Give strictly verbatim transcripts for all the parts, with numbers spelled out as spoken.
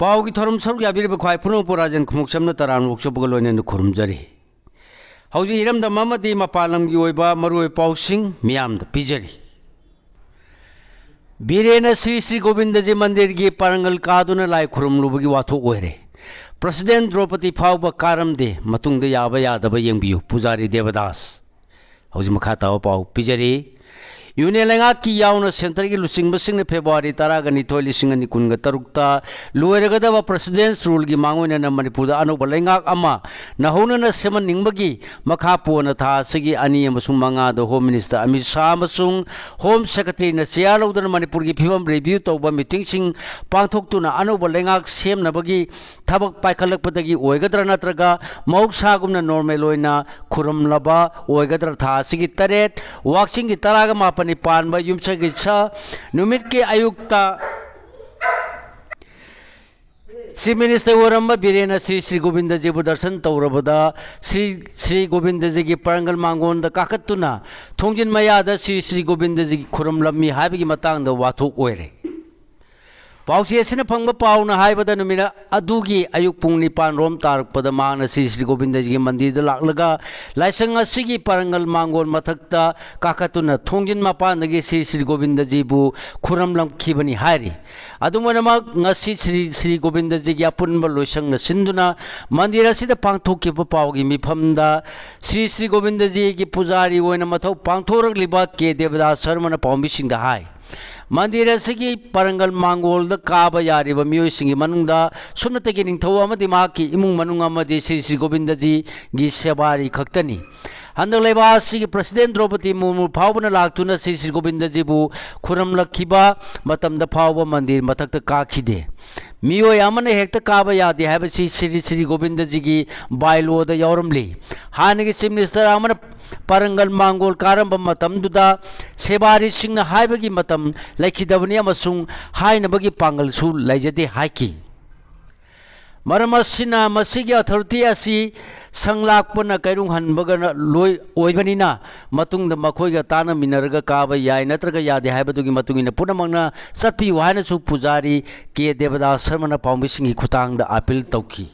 ꯄꯥꯎꯒꯤ ꯊꯧꯔꯝ ꯁꯔꯨꯛ ꯌꯥꯕꯤꯔꯤꯕ ꯈ꯭ꯋꯥꯏ ꯄꯨꯝꯅꯃꯛꯄꯨ ꯔꯥꯖꯦꯟ ꯈꯨꯃꯨꯛꯆꯝꯅ ꯇꯔꯥꯝꯅ ꯑꯣꯛꯆꯕꯒ ꯂꯣꯏꯅꯅ ꯈꯨꯔꯨꯝꯖꯔꯤ꯫ ꯍꯧꯖꯤꯛ ꯏꯔꯝꯗꯝ ꯑꯃꯗꯤ ꯃꯄꯥꯟ ꯂꯝꯒꯤ ꯑꯣꯏꯕ ꯃꯔꯨꯑꯣꯏꯕ ꯄꯥꯎꯁꯤꯡ ꯃꯤꯌꯥꯝꯗ ꯄꯤꯖꯔꯤ꯫ ꯕꯤꯔꯦꯅ ꯁ꯭ꯔꯤ ꯁ꯭ꯔꯤ ꯒꯣꯕꯤꯟꯗꯖꯤ ꯃꯟꯗꯤꯔꯒꯤ ꯄꯔꯪꯒꯜ ꯀꯥꯗꯨꯅ ꯂꯥꯏ ꯈꯨꯔꯨꯝꯂꯨꯕꯒꯤ ꯋꯥꯊꯣꯛ ꯑꯣꯏꯔꯦ꯫ ꯄ꯭ꯔꯁꯤꯗꯦꯟ ꯗ꯭ꯔꯧꯄꯗꯤ ꯐꯥꯎꯕ ꯀꯥꯔꯝꯗꯦ, ꯃꯇꯨꯡꯗ ꯌꯥꯕ ꯌꯥꯗꯕ ꯌꯦꯡꯕꯤꯌꯨ, ꯄꯨꯖꯥꯔꯤ ꯗꯦꯕꯗꯥꯁ꯫ ꯍꯧꯖꯤꯛ ꯃꯈꯥ ꯇꯥꯕ ꯄꯥꯎ ꯄꯤꯖꯔꯤ꯫ ꯌꯨꯅꯤꯌꯟ ꯂꯩꯉꯥꯛꯀꯤ ꯌꯥꯎꯅ ꯁꯦꯟꯇꯔꯒꯤ ꯂꯨꯆꯤꯡꯕꯁꯤꯡꯅ ꯐꯦꯕ꯭ꯔꯨꯋꯥꯔꯤ ꯇꯔꯥꯒ ꯅꯤꯊꯣꯏ, ꯂꯤꯁꯤꯡ ꯑꯅꯤ ꯀꯨꯟꯒ ꯇꯔꯨꯛꯇ ꯂꯣꯏꯔꯒꯗꯕ ꯄ꯭ꯔꯁꯤꯗꯦꯟꯁ ꯔꯨꯜꯒꯤ ꯃꯥꯡꯑꯣꯏꯅꯅ ꯃꯅꯤꯄꯨꯔꯗ ꯑꯅꯧꯕ ꯂꯩꯉꯥꯛ ꯑꯃ ꯅꯧꯍꯧꯅꯅ ꯁꯦꯝꯍꯟꯅꯤꯡꯕꯒꯤ ꯃꯈꯥ ꯄꯣꯟꯅ ꯊꯥ ꯑꯁꯤꯒꯤ ꯑꯅꯤ ꯑꯃꯁꯨꯡ ꯃꯉꯥꯗ ꯍꯣꯝ ꯃꯤꯅꯤꯁꯇꯔ ꯑꯃꯤꯠ ꯁꯥꯍ ꯑꯃꯁꯨꯡ ꯍꯣꯝ ꯁꯦꯀ꯭ꯔꯦꯇꯔꯤꯅ ꯆꯦꯌꯥꯔ ꯂꯧꯗꯨꯅ ꯃꯅꯤꯄꯨꯔꯒꯤ ꯐꯤꯕꯝ ꯔꯤꯚ꯭ꯌꯨ ꯇꯧꯕ ꯃꯤꯇꯤꯡꯁꯤꯡ ꯄꯥꯡꯊꯣꯛꯇꯨꯅ ꯑꯅꯧꯕ ꯂꯩꯉꯥꯛ ꯁꯦꯝꯅꯕꯒꯤ ꯊꯕꯛ ꯄꯥꯏꯈꯠꯂꯛꯄꯗꯒꯤ ꯑꯣꯏꯒꯗ꯭ꯔꯥ, ꯅꯠꯇ꯭ꯔꯒ ꯃꯍꯧꯁꯥꯒꯨꯝꯅ ꯅꯣꯔꯃꯦꯜ ꯑꯣꯏꯅ ꯈꯨꯔꯨꯝꯂꯕ ꯑꯣꯏꯒꯗ꯭ꯔꯥ? ꯊꯥ ꯑꯁꯤꯒꯤ ꯇꯔꯦꯠ, ꯋꯥꯛꯆꯤꯡꯒꯤ ꯇꯔꯥꯒ ꯃꯥꯄꯟꯅꯤ ꯄꯥꯟꯕ ꯌꯨꯝꯁꯀꯩꯁ ꯅꯨꯃꯤꯠꯀꯤ ꯑꯌꯨꯛꯇ ꯆꯤꯐ ꯃꯤꯅꯤꯁꯇꯔ ꯑꯣꯏꯔꯝꯕ ꯕꯤꯔꯦꯟꯅ ꯁ꯭ꯔꯤ ꯁ꯭ꯔꯤ ꯒꯣꯕꯤꯟꯗꯖꯤꯕꯨ ꯗꯔꯁꯟ ꯇꯧꯔꯕꯗ ꯁ꯭ꯔꯤ ꯁ꯭ꯔꯤ ꯒꯣꯕꯤꯟꯗꯖꯤꯒꯤ ꯄꯔꯪꯒꯜ ꯃꯥꯡꯒꯣꯟꯗ ꯀꯥꯈꯠꯇꯨꯅ ꯊꯣꯡꯖꯤꯟ ꯃꯌꯥꯗ ꯁ꯭ꯔꯤ ꯁ꯭ꯔꯤ ꯒꯣꯕꯤꯟꯗꯖꯤꯒꯤ ꯈꯨꯔꯨꯝꯂꯝꯃꯤ ꯍꯥꯏꯕꯒꯤ ꯃꯇꯥꯡꯗ ꯋꯥꯊꯣꯛ ꯑꯣꯏꯔꯦ꯫ ꯄꯥꯎꯆꯦ ꯑꯁꯤꯅ ꯐꯪꯕ ꯄꯥꯎꯅ ꯍꯥꯏꯕꯗ ꯅꯨꯃꯤꯠ ꯑꯗꯨꯒꯤ ꯑꯌꯨꯛ ꯄꯨꯡ ꯅꯤꯄꯥꯟ ꯔꯣꯝ ꯇꯥꯔꯛꯄꯗ ꯃꯍꯥꯛꯅ ꯁ꯭ꯔꯤ ꯁ꯭ꯔꯤ ꯒꯣꯕꯤꯟꯗꯖꯤꯒꯤ ꯃꯟꯗꯤꯔꯗ ꯂꯥꯛꯂꯒ ꯂꯥꯏꯁꯪ ꯑꯁꯤꯒꯤ ꯄꯔꯪꯒꯜ ꯃꯥꯡꯒꯣꯟ ꯃꯊꯛꯇ ꯀꯥꯈꯠꯇꯨꯅ ꯊꯣꯡꯖꯤꯟ ꯃꯄꯥꯟꯗꯒꯤ ꯁ꯭ꯔꯤ ꯁ꯭ꯔꯤ ꯒꯣꯕꯤꯟꯗꯖꯤꯕꯨ ꯈꯨꯔꯨꯝꯂꯝꯈꯤꯕꯅꯤ ꯍꯥꯏꯔꯤ꯫ ꯑꯗꯨꯝ ꯑꯣꯏꯅꯃꯛ, ꯉꯁꯤ ꯁ꯭ꯔꯤ ꯁ꯭ꯔꯤ ꯒꯣꯕꯤꯟꯗꯖꯤꯒꯤ ꯑꯄꯨꯟꯕ ꯂꯣꯏꯁꯪꯅ ꯁꯤꯟꯗꯨꯅ ꯃꯟꯗꯤꯔ ꯑꯁꯤꯗ ꯄꯥꯡꯊꯣꯛꯈꯤꯕ ꯄꯥꯎꯒꯤ ꯃꯤꯐꯝꯗ ꯁ꯭ꯔꯤ ꯁ꯭ꯔꯤ ꯒꯣꯕꯤꯟꯗꯖꯤꯒꯤ ꯄꯨꯖꯥꯔꯤ ꯑꯣꯏꯅ ꯃꯊꯧ ꯄꯥꯡꯊꯣꯔꯛꯂꯤꯕ ꯀꯦ ꯗꯦꯕꯗꯥꯁ ꯁꯔꯃꯅ ꯄꯥꯎꯃꯤꯁꯤꯡꯗ ꯍꯥꯏ, ꯃꯟꯗꯤꯔ ꯑꯁꯤꯒꯤ ꯄꯔꯪꯒꯜ ꯃꯥꯡꯒꯣꯜꯗ ꯀꯥꯕ ꯌꯥꯔꯤꯕ ꯃꯤꯑꯣꯏꯁꯤꯡꯒꯤ ꯃꯅꯨꯡꯗ ꯁꯨꯞꯅꯇꯒꯤ ꯅꯤꯡꯊꯧ ꯑꯃꯗꯤ ꯃꯍꯥꯛꯀꯤ ꯏꯃꯨꯡ ꯃꯅꯨꯡ ꯑꯃꯗꯤ ꯁ꯭ꯔꯤ ꯁ꯭ꯔꯤ ꯒꯣꯕꯤꯟꯗꯖꯤꯒꯤ ꯁꯦꯕꯥꯔꯤ ꯈꯛꯇꯅꯤ꯫ ꯍꯟꯗꯛ ꯂꯩꯕꯥꯛ ꯑꯁꯤꯒꯤ ꯄ꯭ꯔꯁꯤꯗꯦꯟ ꯗ꯭ꯔꯧꯄꯗꯤ ꯃꯨꯔꯃꯨ ꯐꯥꯎꯕꯅ ꯂꯥꯛꯇꯨꯅ ꯁ꯭ꯔꯤ ꯁ꯭ꯔꯤ ꯒꯣꯕꯤꯟꯗꯖꯤꯕꯨ ꯈꯨꯔꯨꯝꯂꯛꯈꯤꯕ ꯃꯇꯝꯗ ꯐꯥꯎꯕ ꯃꯟꯗꯤꯔ ꯃꯊꯛꯇ ꯀꯥꯈꯤꯗꯦ꯫ ꯃꯤꯑꯣꯏ ꯑꯃꯅ ꯍꯦꯛꯇ ꯀꯥꯕ ꯌꯥꯗꯦ ꯍꯥꯏꯕꯁꯤ ꯁ꯭ꯔꯤ ꯁ꯭ꯔꯤ ꯒꯣꯕꯤꯟꯗꯖꯤꯒꯤ ꯕꯥꯏꯂꯣꯗ ꯌꯥꯎꯔꯝꯂꯤ꯫ ꯍꯥꯟꯅꯒꯤ ꯆꯤꯐ ꯃꯤꯅꯤꯁꯇꯔ ꯑꯃꯅ ꯄꯔꯪꯒꯜ ꯃꯥꯡꯒꯣꯜ ꯀꯥꯔꯝꯕ ꯃꯇꯝꯗꯨꯗ ꯁꯦꯕꯥꯔꯤꯁꯤꯡꯅ ꯍꯥꯏꯕꯒꯤ ꯃꯇꯝ ꯂꯩꯈꯤꯗꯕꯅꯤ ꯑꯃꯁꯨꯡ ꯍꯥꯏꯅꯕꯒꯤ ꯄꯥꯡꯒꯜꯁꯨ ꯂꯩꯖꯗꯦ ꯍꯥꯏꯈꯤ꯫ ꯃꯔꯝ ꯑꯁꯤꯅ, ꯃꯁꯤꯒꯤ ꯑꯣꯊꯣꯔꯤꯇꯤ ꯑꯁꯤ ꯁꯪꯂꯥꯛꯄꯅ ꯀꯩꯔꯨꯡ ꯍꯟꯕꯒ ꯂꯣꯏ ꯑꯣꯏꯕꯅꯤꯅ, ꯃꯇꯨꯡꯗ ꯃꯈꯣꯏꯒ ꯇꯥꯟꯅꯃꯤꯟꯅꯔꯒ ꯀꯥꯕ ꯌꯥꯏ ꯅꯠꯇ꯭ꯔꯒ ꯌꯥꯗꯦ ꯍꯥꯏꯕꯗꯨꯒꯤ ꯃꯇꯨꯡ ꯏꯟꯅ ꯄꯨꯝꯅꯃꯛꯅ ꯆꯠꯄꯤꯌꯨ ꯍꯥꯏꯅꯁꯨ ꯄꯨꯖꯥꯔꯤ ꯀꯦ ꯗꯦꯕꯗꯥꯁ ꯁꯔꯃꯅ ꯄꯥꯎꯃꯤꯁꯤꯡꯒꯤ ꯈꯨꯠꯊꯥꯡꯗ ꯑꯥꯄꯤꯜ ꯇꯧꯈꯤ꯫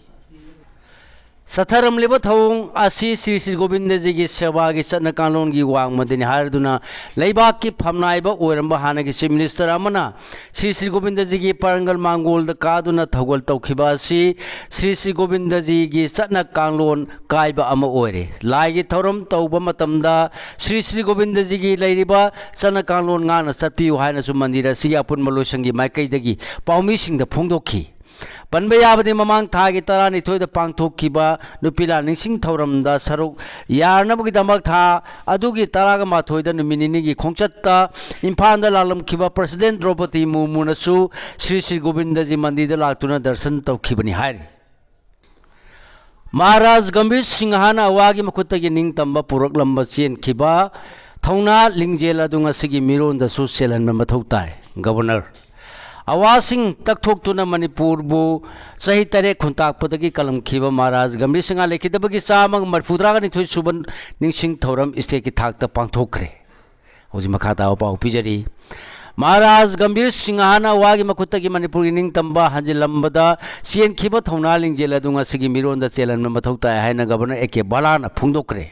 ꯆꯠꯊꯔꯝꯂꯤꯕ ꯊꯧꯑꯣꯡ ꯑꯁꯤ ꯁ꯭ꯔꯤ ꯁ꯭ꯔꯤ ꯒꯣꯕꯤꯟꯗꯖꯤꯒꯤ ꯁꯦꯕꯥꯒꯤ ꯆꯠꯅ ꯀꯥꯡꯂꯣꯟꯒꯤ ꯋꯥꯡꯃꯗꯅꯤ ꯍꯥꯏꯔꯗꯨꯅ, ꯂꯩꯕꯥꯛꯀꯤ ꯐꯝꯅꯥꯏꯕ ꯑꯣꯏꯔꯝꯕ ꯍꯥꯟꯅꯒꯤ ꯆꯤꯐ ꯃꯤꯅꯤꯁꯇꯔ ꯑꯃꯅ ꯁ꯭ꯔꯤ ꯁ꯭ꯔꯤ ꯒꯣꯕꯤꯟꯗꯖꯤꯒꯤ ꯄꯔꯪꯒꯜ ꯃꯥꯡꯒꯣꯜꯗ ꯀꯥꯗꯨꯅ ꯊꯧꯒꯜ ꯇꯧꯈꯤꯕ ꯑꯁꯤ ꯁ꯭ꯔꯤ ꯁ꯭ꯔꯤ ꯒꯣꯕꯤꯟꯗꯖꯤꯒꯤ ꯆꯠꯅ ꯀꯥꯡꯂꯣꯟ ꯀꯥꯏꯕ ꯑꯃ ꯑꯣꯏꯔꯦ꯫ ꯂꯥꯏꯒꯤ ꯊꯧꯔꯝ ꯇꯧꯕ ꯃꯇꯝꯗ ꯁ꯭ꯔꯤ ꯁ꯭ꯔꯤ ꯒꯣꯕꯤꯟꯗꯖꯤꯒꯤ ꯂꯩꯔꯤꯕ ꯆꯠꯅ ꯀꯥꯡꯂꯣꯟ ꯉꯥꯛꯅ ꯆꯠꯄꯤꯌꯨ ꯍꯥꯏꯅꯁꯨ ꯃꯟꯗꯤꯔ ꯑꯁꯤꯒꯤ ꯑꯄꯨꯟꯕ ꯂꯣꯏꯁꯪꯒꯤ ꯃꯥꯏꯀꯩꯗꯒꯤ ꯄꯥꯎꯃꯤꯁꯤꯡꯗ ꯐꯣꯡꯗꯣꯛꯈꯤ꯫ ꯄꯟꯕ ꯌꯥꯕꯗꯤ, ꯃꯃꯥꯡ ꯊꯥꯒꯤ ꯇꯔꯥꯅꯤꯊꯣꯏꯗ ꯄꯥꯡꯊꯣꯛꯈꯤꯕ ꯅꯨꯄꯤ ꯂꯥꯟ ꯅꯤꯡꯁꯤꯡ ꯊꯧꯔꯝꯗ ꯁꯔꯨꯛ ꯌꯥꯅꯕꯒꯤꯗꯃꯛ ꯊꯥ ꯑꯗꯨꯒꯤ ꯇꯔꯥꯒ ꯃꯥꯊꯣꯏꯗ ꯅꯨꯃꯤꯠ ꯅꯤꯅꯤꯒꯤ ꯈꯣꯡꯆꯠꯇ ꯏꯝꯐꯥꯜꯗ ꯂꯥꯛꯂꯝꯈꯤꯕ ꯄ꯭ꯔꯁꯤꯗꯦꯟ ꯗ꯭ꯔꯧꯄꯗꯤ ꯃꯨꯔꯃꯨꯅꯁꯨ ꯁ꯭ꯔꯤ ꯁ꯭ꯔꯤ ꯒꯣꯕꯤꯟꯗꯖꯤ ꯃꯟꯗꯤꯔꯗ ꯂꯥꯛꯇꯨꯅ ꯗꯔꯁꯟ ꯇꯧꯈꯤꯕꯅꯤ ꯍꯥꯏꯔꯤ꯫ ꯃꯍꯥꯔꯥꯖ ꯒꯝꯚꯤꯔ ꯁꯤꯡꯍꯅ ꯑꯋꯥꯒꯤ ꯃꯈꯨꯠꯇꯒꯤ ꯅꯤꯡꯇꯝꯕ ꯄꯨꯔꯛꯂꯝꯕ ꯆꯦꯟꯈꯤꯕ ꯊꯧꯅꯥ ꯂꯤꯡꯖꯦꯜ ꯑꯗꯨ ꯉꯁꯤꯒꯤ ꯃꯤꯔꯣꯟꯗꯁꯨ ꯆꯦꯜꯍꯟꯕ ꯃꯊꯧ ꯇꯥꯏ꯫ ꯒꯕꯔꯅꯔ, ꯑꯋꯥꯁꯤꯡ ꯇꯛꯊꯣꯛꯇꯨꯅ ꯃꯅꯤꯄꯨꯔꯕꯨ ꯆꯍꯤ ꯇꯔꯦꯠ ꯈꯨꯟꯇꯥꯛꯄꯗꯒꯤ ꯀꯜꯂꯝꯈꯤꯕ ꯃꯍꯥꯔꯥꯖ ꯒꯝꯚꯤꯔ ꯁꯤꯡꯍ ꯂꯩꯈꯤꯗꯕꯒꯤ ꯆꯥꯝꯃꯒ ꯃꯔꯤꯐꯨꯇꯔꯥꯒ ꯅꯤꯊꯣꯏ ꯁꯨꯕ ꯅꯤꯡꯁꯤꯡ ꯊꯧꯔꯝ ꯏꯁꯇꯦꯠꯀꯤ ꯊꯥꯛꯇ ꯄꯥꯡꯊꯣꯛꯈ꯭ꯔꯦ꯫ ꯍꯧꯖꯤꯛ ꯃꯈꯥ ꯇꯥꯕ ꯄꯥꯎ ꯄꯤꯖꯔꯤ꯫ ꯃꯍꯥꯔꯥꯖ ꯒꯝꯚꯤꯔ ꯁꯤꯡꯍꯅ ꯑꯋꯥꯒꯤ ꯃꯈꯨꯠꯇꯒꯤ ꯃꯅꯤꯄꯨꯔꯒꯤ ꯅꯤꯡꯇꯝꯕ ꯍꯟꯖꯤꯜꯂꯝꯕꯗ ꯆꯦꯟꯈꯤꯕ ꯊꯧꯅꯥ ꯂꯤꯡꯖꯦꯜ ꯑꯗꯨ ꯉꯁꯤꯒꯤ ꯃꯤꯔꯣꯟꯗ ꯆꯦꯜꯍꯟꯕ ꯃꯊꯧ ꯇꯥꯏ ꯍꯥꯏꯅ ꯒꯕꯔꯅꯔ ꯑꯦ ꯀꯦ ꯕꯂꯥꯅ ꯐꯣꯡꯗꯣꯛꯈ꯭ꯔꯦ꯫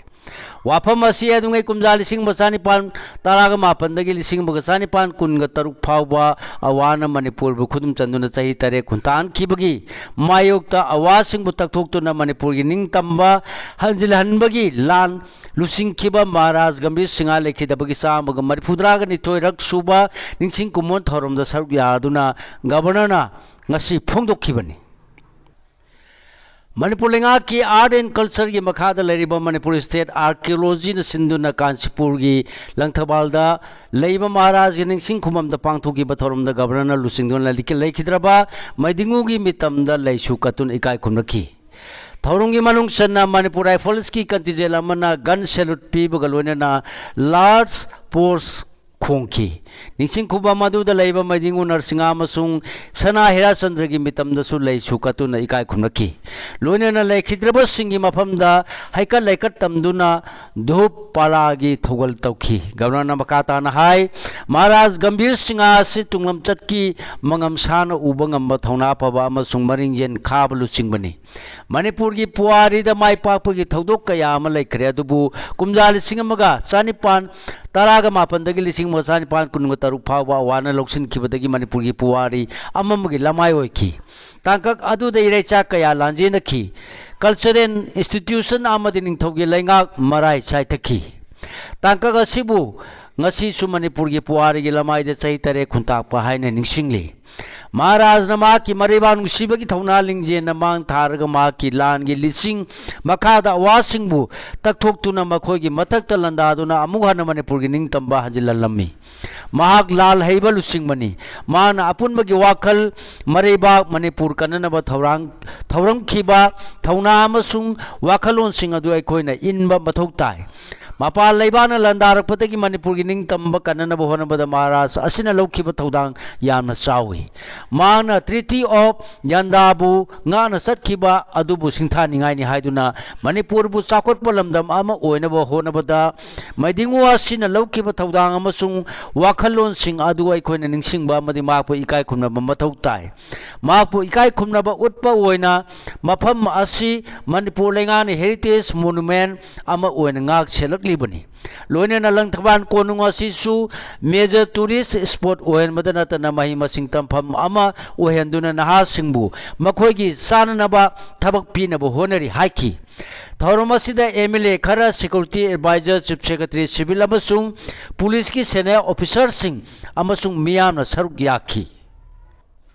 ꯋꯥꯐꯝ ꯑꯁꯤ ꯌꯥꯏꯗꯨꯉꯩ ꯀꯨꯝꯖꯥ ꯂꯤꯁꯤꯡ ꯑꯃ ꯆꯅꯤꯄꯥꯟ ꯇꯔꯥꯒ ꯃꯥꯄꯟꯗꯒꯤ ꯂꯤꯁꯤꯡ ꯑꯃꯒ ꯆꯅꯤꯄꯥꯟ ꯀꯨꯟꯒ ꯇꯔꯨꯛ ꯐꯥꯎꯕ ꯑꯋꯥꯅ ꯃꯅꯤꯄꯨꯔꯕꯨ ꯈꯨꯗꯨꯝ ꯆꯟꯗꯨꯅ ꯆꯍꯤ ꯇꯔꯦꯠ ꯈꯨꯟꯇꯥꯛꯍꯟꯈꯤꯕꯒꯤ ꯃꯥꯌꯣꯛꯇ ꯑꯋꯥꯁꯤꯡꯕꯨ ꯇꯛꯊꯣꯛꯇꯨꯅ ꯃꯅꯤꯄꯨꯔꯒꯤ ꯅꯤꯡꯇꯝꯕ ꯍꯟꯖꯤꯜꯍꯟꯕꯒꯤ ꯂꯥꯟ ꯂꯨꯆꯤꯡꯈꯤꯕ ꯃꯍꯥꯔꯥꯖ ꯒꯝꯚꯤꯔ ꯁꯤꯡꯍ ꯂꯩꯈꯤꯗꯕꯒꯤ ꯆꯥꯝꯃꯒ ꯃꯔꯤꯐꯨꯇꯔꯥꯒ ꯅꯤꯊꯣꯏꯔꯛ ꯁꯨꯕ ꯅꯤꯡꯁꯤꯡ ꯀꯨꯝꯑꯣꯟ ꯊꯧꯔꯝꯗ ꯁꯔꯨꯛ ꯌꯥꯗꯨꯅ ꯒꯕꯔꯅꯔꯅ ꯉꯁꯤ ꯐꯣꯡꯗꯣꯛꯈꯤꯕꯅꯤ꯫ ꯃꯅꯤꯄꯨꯔ ꯂꯩꯉꯥꯛꯀꯤ ꯑꯥꯔꯠ ꯑꯦꯟ ꯀꯜꯆꯔꯒꯤ ꯃꯈꯥꯗ ꯂꯩꯔꯤꯕ ꯃꯅꯤꯄꯨꯔ ꯏꯁꯇꯦꯠ ꯑꯥꯔꯀꯤꯑꯣꯂꯣꯖꯤꯅ ꯁꯤꯟꯗꯨꯅ ꯀꯥꯟꯆꯤꯄꯨꯔꯒꯤ ꯂꯪꯊꯕꯥꯜꯗ ꯂꯩꯕ ꯃꯍꯥꯔꯥꯖꯒꯤ ꯅꯤꯡꯁꯤꯡ ꯈꯨꯕꯝꯗ ꯄꯥꯡꯊꯣꯛꯈꯤꯕ ꯊꯧꯔꯝꯗ ꯒꯕꯔꯅꯔꯅ ꯂꯨꯆꯤꯡꯗꯨꯅ ꯂꯩꯈꯤꯗ꯭ꯔꯕ ꯃꯩꯗꯤꯡꯉꯨꯒꯤ ꯃꯤꯇꯝꯗ ꯂꯩꯁꯨ ꯀꯠꯇꯨꯅ ꯏꯀꯥꯏ ꯈꯨꯝꯅꯈꯤ꯫ ꯊꯧꯔꯝꯒꯤ ꯃꯅꯨꯡ ꯆꯟꯅ ꯃꯅꯤꯄꯨꯔ ꯔꯥꯏꯐꯜꯁꯀꯤ ꯀꯟꯇꯤꯟꯖꯦꯟ ꯑꯃꯅ ꯒꯟ ꯁꯦꯂꯨꯠ ꯄꯤꯕꯒ ꯂꯣꯏꯅꯅ ꯂꯥꯔꯖ ꯐꯣꯔꯁ ꯈꯣꯡꯈꯤ꯫ ꯅꯤꯡꯁꯤꯡ ꯈꯨꯕꯝ ꯑꯗꯨꯗ ꯂꯩꯕ ꯃꯩꯗꯤꯡꯉꯨ ꯅꯔꯁꯤꯡꯍ ꯑꯃꯁꯨꯡ ꯁꯅꯥ ꯍꯤꯔꯥꯆꯟꯗ꯭ꯔꯒꯤ ꯃꯤꯇꯝꯗꯁꯨ ꯂꯩꯁꯨ ꯀꯠꯇꯨꯅ ꯏꯀꯥꯏ ꯈꯨꯝꯅꯈꯤ꯫ ꯂꯣꯏꯅꯅ ꯂꯩꯈꯤꯗ꯭ꯔꯕꯁꯤꯡꯒꯤ ꯃꯐꯝꯗ ꯍꯩꯀꯠ ꯂꯩꯀꯠ ꯇꯝꯗꯨꯅ ꯙꯨꯞ ꯄꯥꯂꯥꯒꯤ ꯊꯧꯒꯜ ꯇꯧꯈꯤ꯫ ꯒꯕꯔꯅꯔꯅ ꯃꯈꯥ ꯇꯥꯅ ꯍꯥꯏ, ꯃꯍꯥꯔꯥꯖ ꯒꯝꯚꯤꯔ ꯁꯤꯡꯍ ꯑꯁꯤ ꯇꯨꯡꯂꯝꯆꯠꯀꯤ ꯃꯉꯝ ꯁꯥꯅ ꯎꯕ ꯉꯝꯕ, ꯊꯧꯅꯥ ꯐꯕ ꯑꯃꯁꯨꯡ ꯃꯔꯤꯡꯖꯦꯜ ꯈꯥꯕ ꯂꯨꯆꯤꯡꯕꯅꯤ꯫ ꯃꯅꯤꯄꯨꯔꯒꯤ ꯄꯨꯋꯥꯔꯤꯗ ꯃꯥꯏ ꯄꯥꯛꯄꯒꯤ ꯊꯧꯗꯣꯛ ꯀꯌꯥ ꯑꯃ ꯂꯩꯈ꯭ꯔꯦ, ꯑꯗꯨꯕꯨ ꯀꯨꯝꯖꯥ ꯂꯤꯁꯤꯡ ꯑꯃꯒ ꯆꯅꯤꯄꯥꯟ ꯇꯔꯥꯒ ꯃꯥꯄꯟꯗꯒꯤ ꯂꯤꯁꯤꯡ ꯑꯃꯒ ꯆꯅꯤꯄꯥꯟ ꯀꯨꯟꯒ ꯇꯔꯨꯛ ꯐꯥꯎꯕ ꯑꯋꯥꯅ ꯂꯧꯁꯤꯟꯈꯤꯕꯗꯒꯤ ꯃꯅꯤꯄꯨꯔꯒꯤ ꯄꯨꯋꯥꯔꯤ ꯑꯃꯝꯕꯒꯤ ꯂꯃꯥꯏ ꯑꯣꯏꯈꯤ꯫ ꯇꯥꯡꯀꯛ ꯑꯗꯨꯗ ꯏꯔꯩꯆꯥ ꯀꯌꯥ ꯂꯥꯟꯖꯦꯟꯅꯈꯤ꯫ Cultural institution ꯑꯃꯗꯤ ꯅꯤꯡꯊꯧꯒꯤ ꯂꯩꯉꯥꯛ ꯃꯔꯥꯏ ꯆꯥꯏꯊꯈꯤ꯫ ꯇꯥꯡꯀꯛ ꯑꯁꯤꯕꯨ ꯉꯁꯤꯁꯨ ꯃꯅꯤꯄꯨꯔꯒꯤ ꯄꯨꯋꯥꯔꯤꯒꯤ ꯂꯃꯥꯏꯗ ꯆꯍꯤ ꯇꯔꯦꯠ ꯈꯨꯟꯇꯥꯛꯄ ꯍꯥꯏꯅ ꯅꯤꯡꯁꯤꯡꯂꯤ꯫ ꯃꯍꯥꯔꯥꯖꯅ ꯃꯍꯥꯛꯀꯤ ꯃꯔꯩꯕꯥꯛ ꯅꯨꯡꯁꯤꯕꯒꯤ ꯊꯧꯅꯥ ꯂꯤꯡꯖꯦꯜꯅ ꯃꯥꯡ ꯊꯥꯔꯒ ꯃꯍꯥꯛꯀꯤ ꯂꯥꯟꯒꯤ ꯂꯤꯁꯤꯡ ꯃꯈꯥꯗ ꯑꯋꯥꯁꯤꯡꯕꯨ ꯇꯛꯊꯣꯛꯇꯨꯅ ꯃꯈꯣꯏꯒꯤ ꯃꯊꯛꯇ ꯂꯥꯟꯗꯥꯗꯨꯅ ꯑꯃꯨꯛ ꯍꯟꯅ ꯃꯅꯤꯄꯨꯔꯒꯤ ꯅꯤꯡꯇꯝꯕ ꯍꯟꯖꯤꯜꯍꯜꯂꯝꯃꯤ꯫ ꯃꯍꯥꯛ ꯂꯥꯜ ꯍꯩꯕ ꯂꯨꯆꯤꯡꯕꯅꯤ꯫ ꯃꯍꯥꯛꯅ ꯑꯄꯨꯟꯕꯒꯤ ꯋꯥꯈꯜ, ꯃꯔꯩꯕꯥꯛ ꯃꯅꯤꯄꯨꯔ ꯀꯟꯅꯅꯕ ꯊꯧꯔꯥꯡ, ꯊꯧꯔꯝꯈꯤꯕ ꯊꯧꯅꯥ ꯑꯃꯁꯨꯡ ꯋꯥꯈꯜꯂꯣꯟꯁꯤꯡ ꯑꯗꯨ ꯑꯩꯈꯣꯏꯅ ꯏꯟꯕ ꯃꯊꯧ ꯇꯥꯏ꯫ ꯃꯄꯥꯟ ꯂꯩꯕꯥꯛꯅ ꯂꯥꯟꯗꯥꯔꯛꯄꯗꯒꯤ ꯃꯅꯤꯄꯨꯔꯒꯤ ꯅꯤꯡꯇꯝꯕ ꯀꯟꯅꯅꯕ ꯍꯣꯠꯅꯕꯗ ꯃꯍꯥꯔꯥꯖ ꯑꯁꯤꯅ ꯂꯧꯈꯤꯕ ꯊꯧꯗꯥꯡ ꯌꯥꯝꯅ ꯆꯥꯎꯏ꯫ ꯃꯍꯥꯛꯅ Treaty of ꯌꯥꯟꯗꯥꯕꯨ ꯉꯥꯛꯅ ꯆꯠꯈꯤꯕ ꯑꯗꯨꯕꯨ ꯁꯤꯡꯊꯥꯅꯤꯡꯉꯥꯏꯅꯤ ꯍꯥꯏꯗꯨꯅ ꯃꯅꯤꯄꯨꯔꯕꯨ ꯆꯥꯎꯈꯠꯄ ꯂꯝꯗꯝ ꯑꯃ ꯑꯣꯏꯅꯕ ꯍꯣꯠꯅꯕꯗ ꯃꯩꯗꯤꯡꯉꯨ ꯑꯁꯤꯅ ꯂꯧꯈꯤꯕ ꯊꯧꯗꯥꯡ ꯑꯃꯁꯨꯡ ꯋꯥꯈꯜꯂꯣꯟꯁꯤꯡ ꯑꯗꯨ ꯑꯩꯈꯣꯏꯅ ꯅꯤꯡꯁꯤꯡꯕ ꯑꯃꯗꯤ ꯃꯍꯥꯛꯄꯨ ꯏꯀꯥꯏ ꯈꯨꯝꯅꯕ ꯃꯊꯧ ꯇꯥꯏ꯫ ꯃꯍꯥꯛꯄꯨ ꯏꯀꯥꯏ ꯈꯨꯝꯅꯕ ꯎꯠꯄ ꯑꯣꯏꯅ ꯃꯐꯝ ꯑꯁꯤ ꯃꯅꯤꯄꯨꯔ ꯂꯩꯉꯥꯛꯅ Heritage Monument ꯑꯃ ꯑꯣꯏꯅ ꯉꯥꯛ ꯁꯦꯜꯂꯛꯂꯤꯕꯅꯤ꯫ ꯂꯣꯏꯅꯅ ꯂꯪꯊꯕꯥꯜ ꯀꯣꯅꯨꯡ ꯑꯁꯤꯁꯨ major tourist spot ꯑꯣꯏꯍꯟꯕꯗ ꯅꯠꯇꯅ ꯃꯍꯩ ꯃꯁꯤꯡ ꯇꯝꯐꯝ ꯑꯃ ꯑꯣꯏꯍꯟꯗꯨꯅ ꯅꯍꯥꯁꯤꯡꯕꯨ ꯃꯈꯣꯏꯒꯤ ꯆꯥꯅꯅꯕ ꯊꯕꯛ ꯄꯤꯅꯕ ꯍꯣꯠꯅꯔꯤ ꯍꯥꯏꯈꯤ꯫ ꯊꯧꯔꯝ ꯑꯁꯤꯗ MLA ꯈꯔ, security advisor, chief secretary, civil ꯑꯃꯁꯨꯡ ꯄꯨꯂꯤꯁꯀꯤ senior officerꯁꯤꯡ ꯑꯃꯁꯨꯡ ꯃꯤꯌꯥꯝꯅ ꯁꯔꯨꯛ ꯌꯥꯈꯤ꯫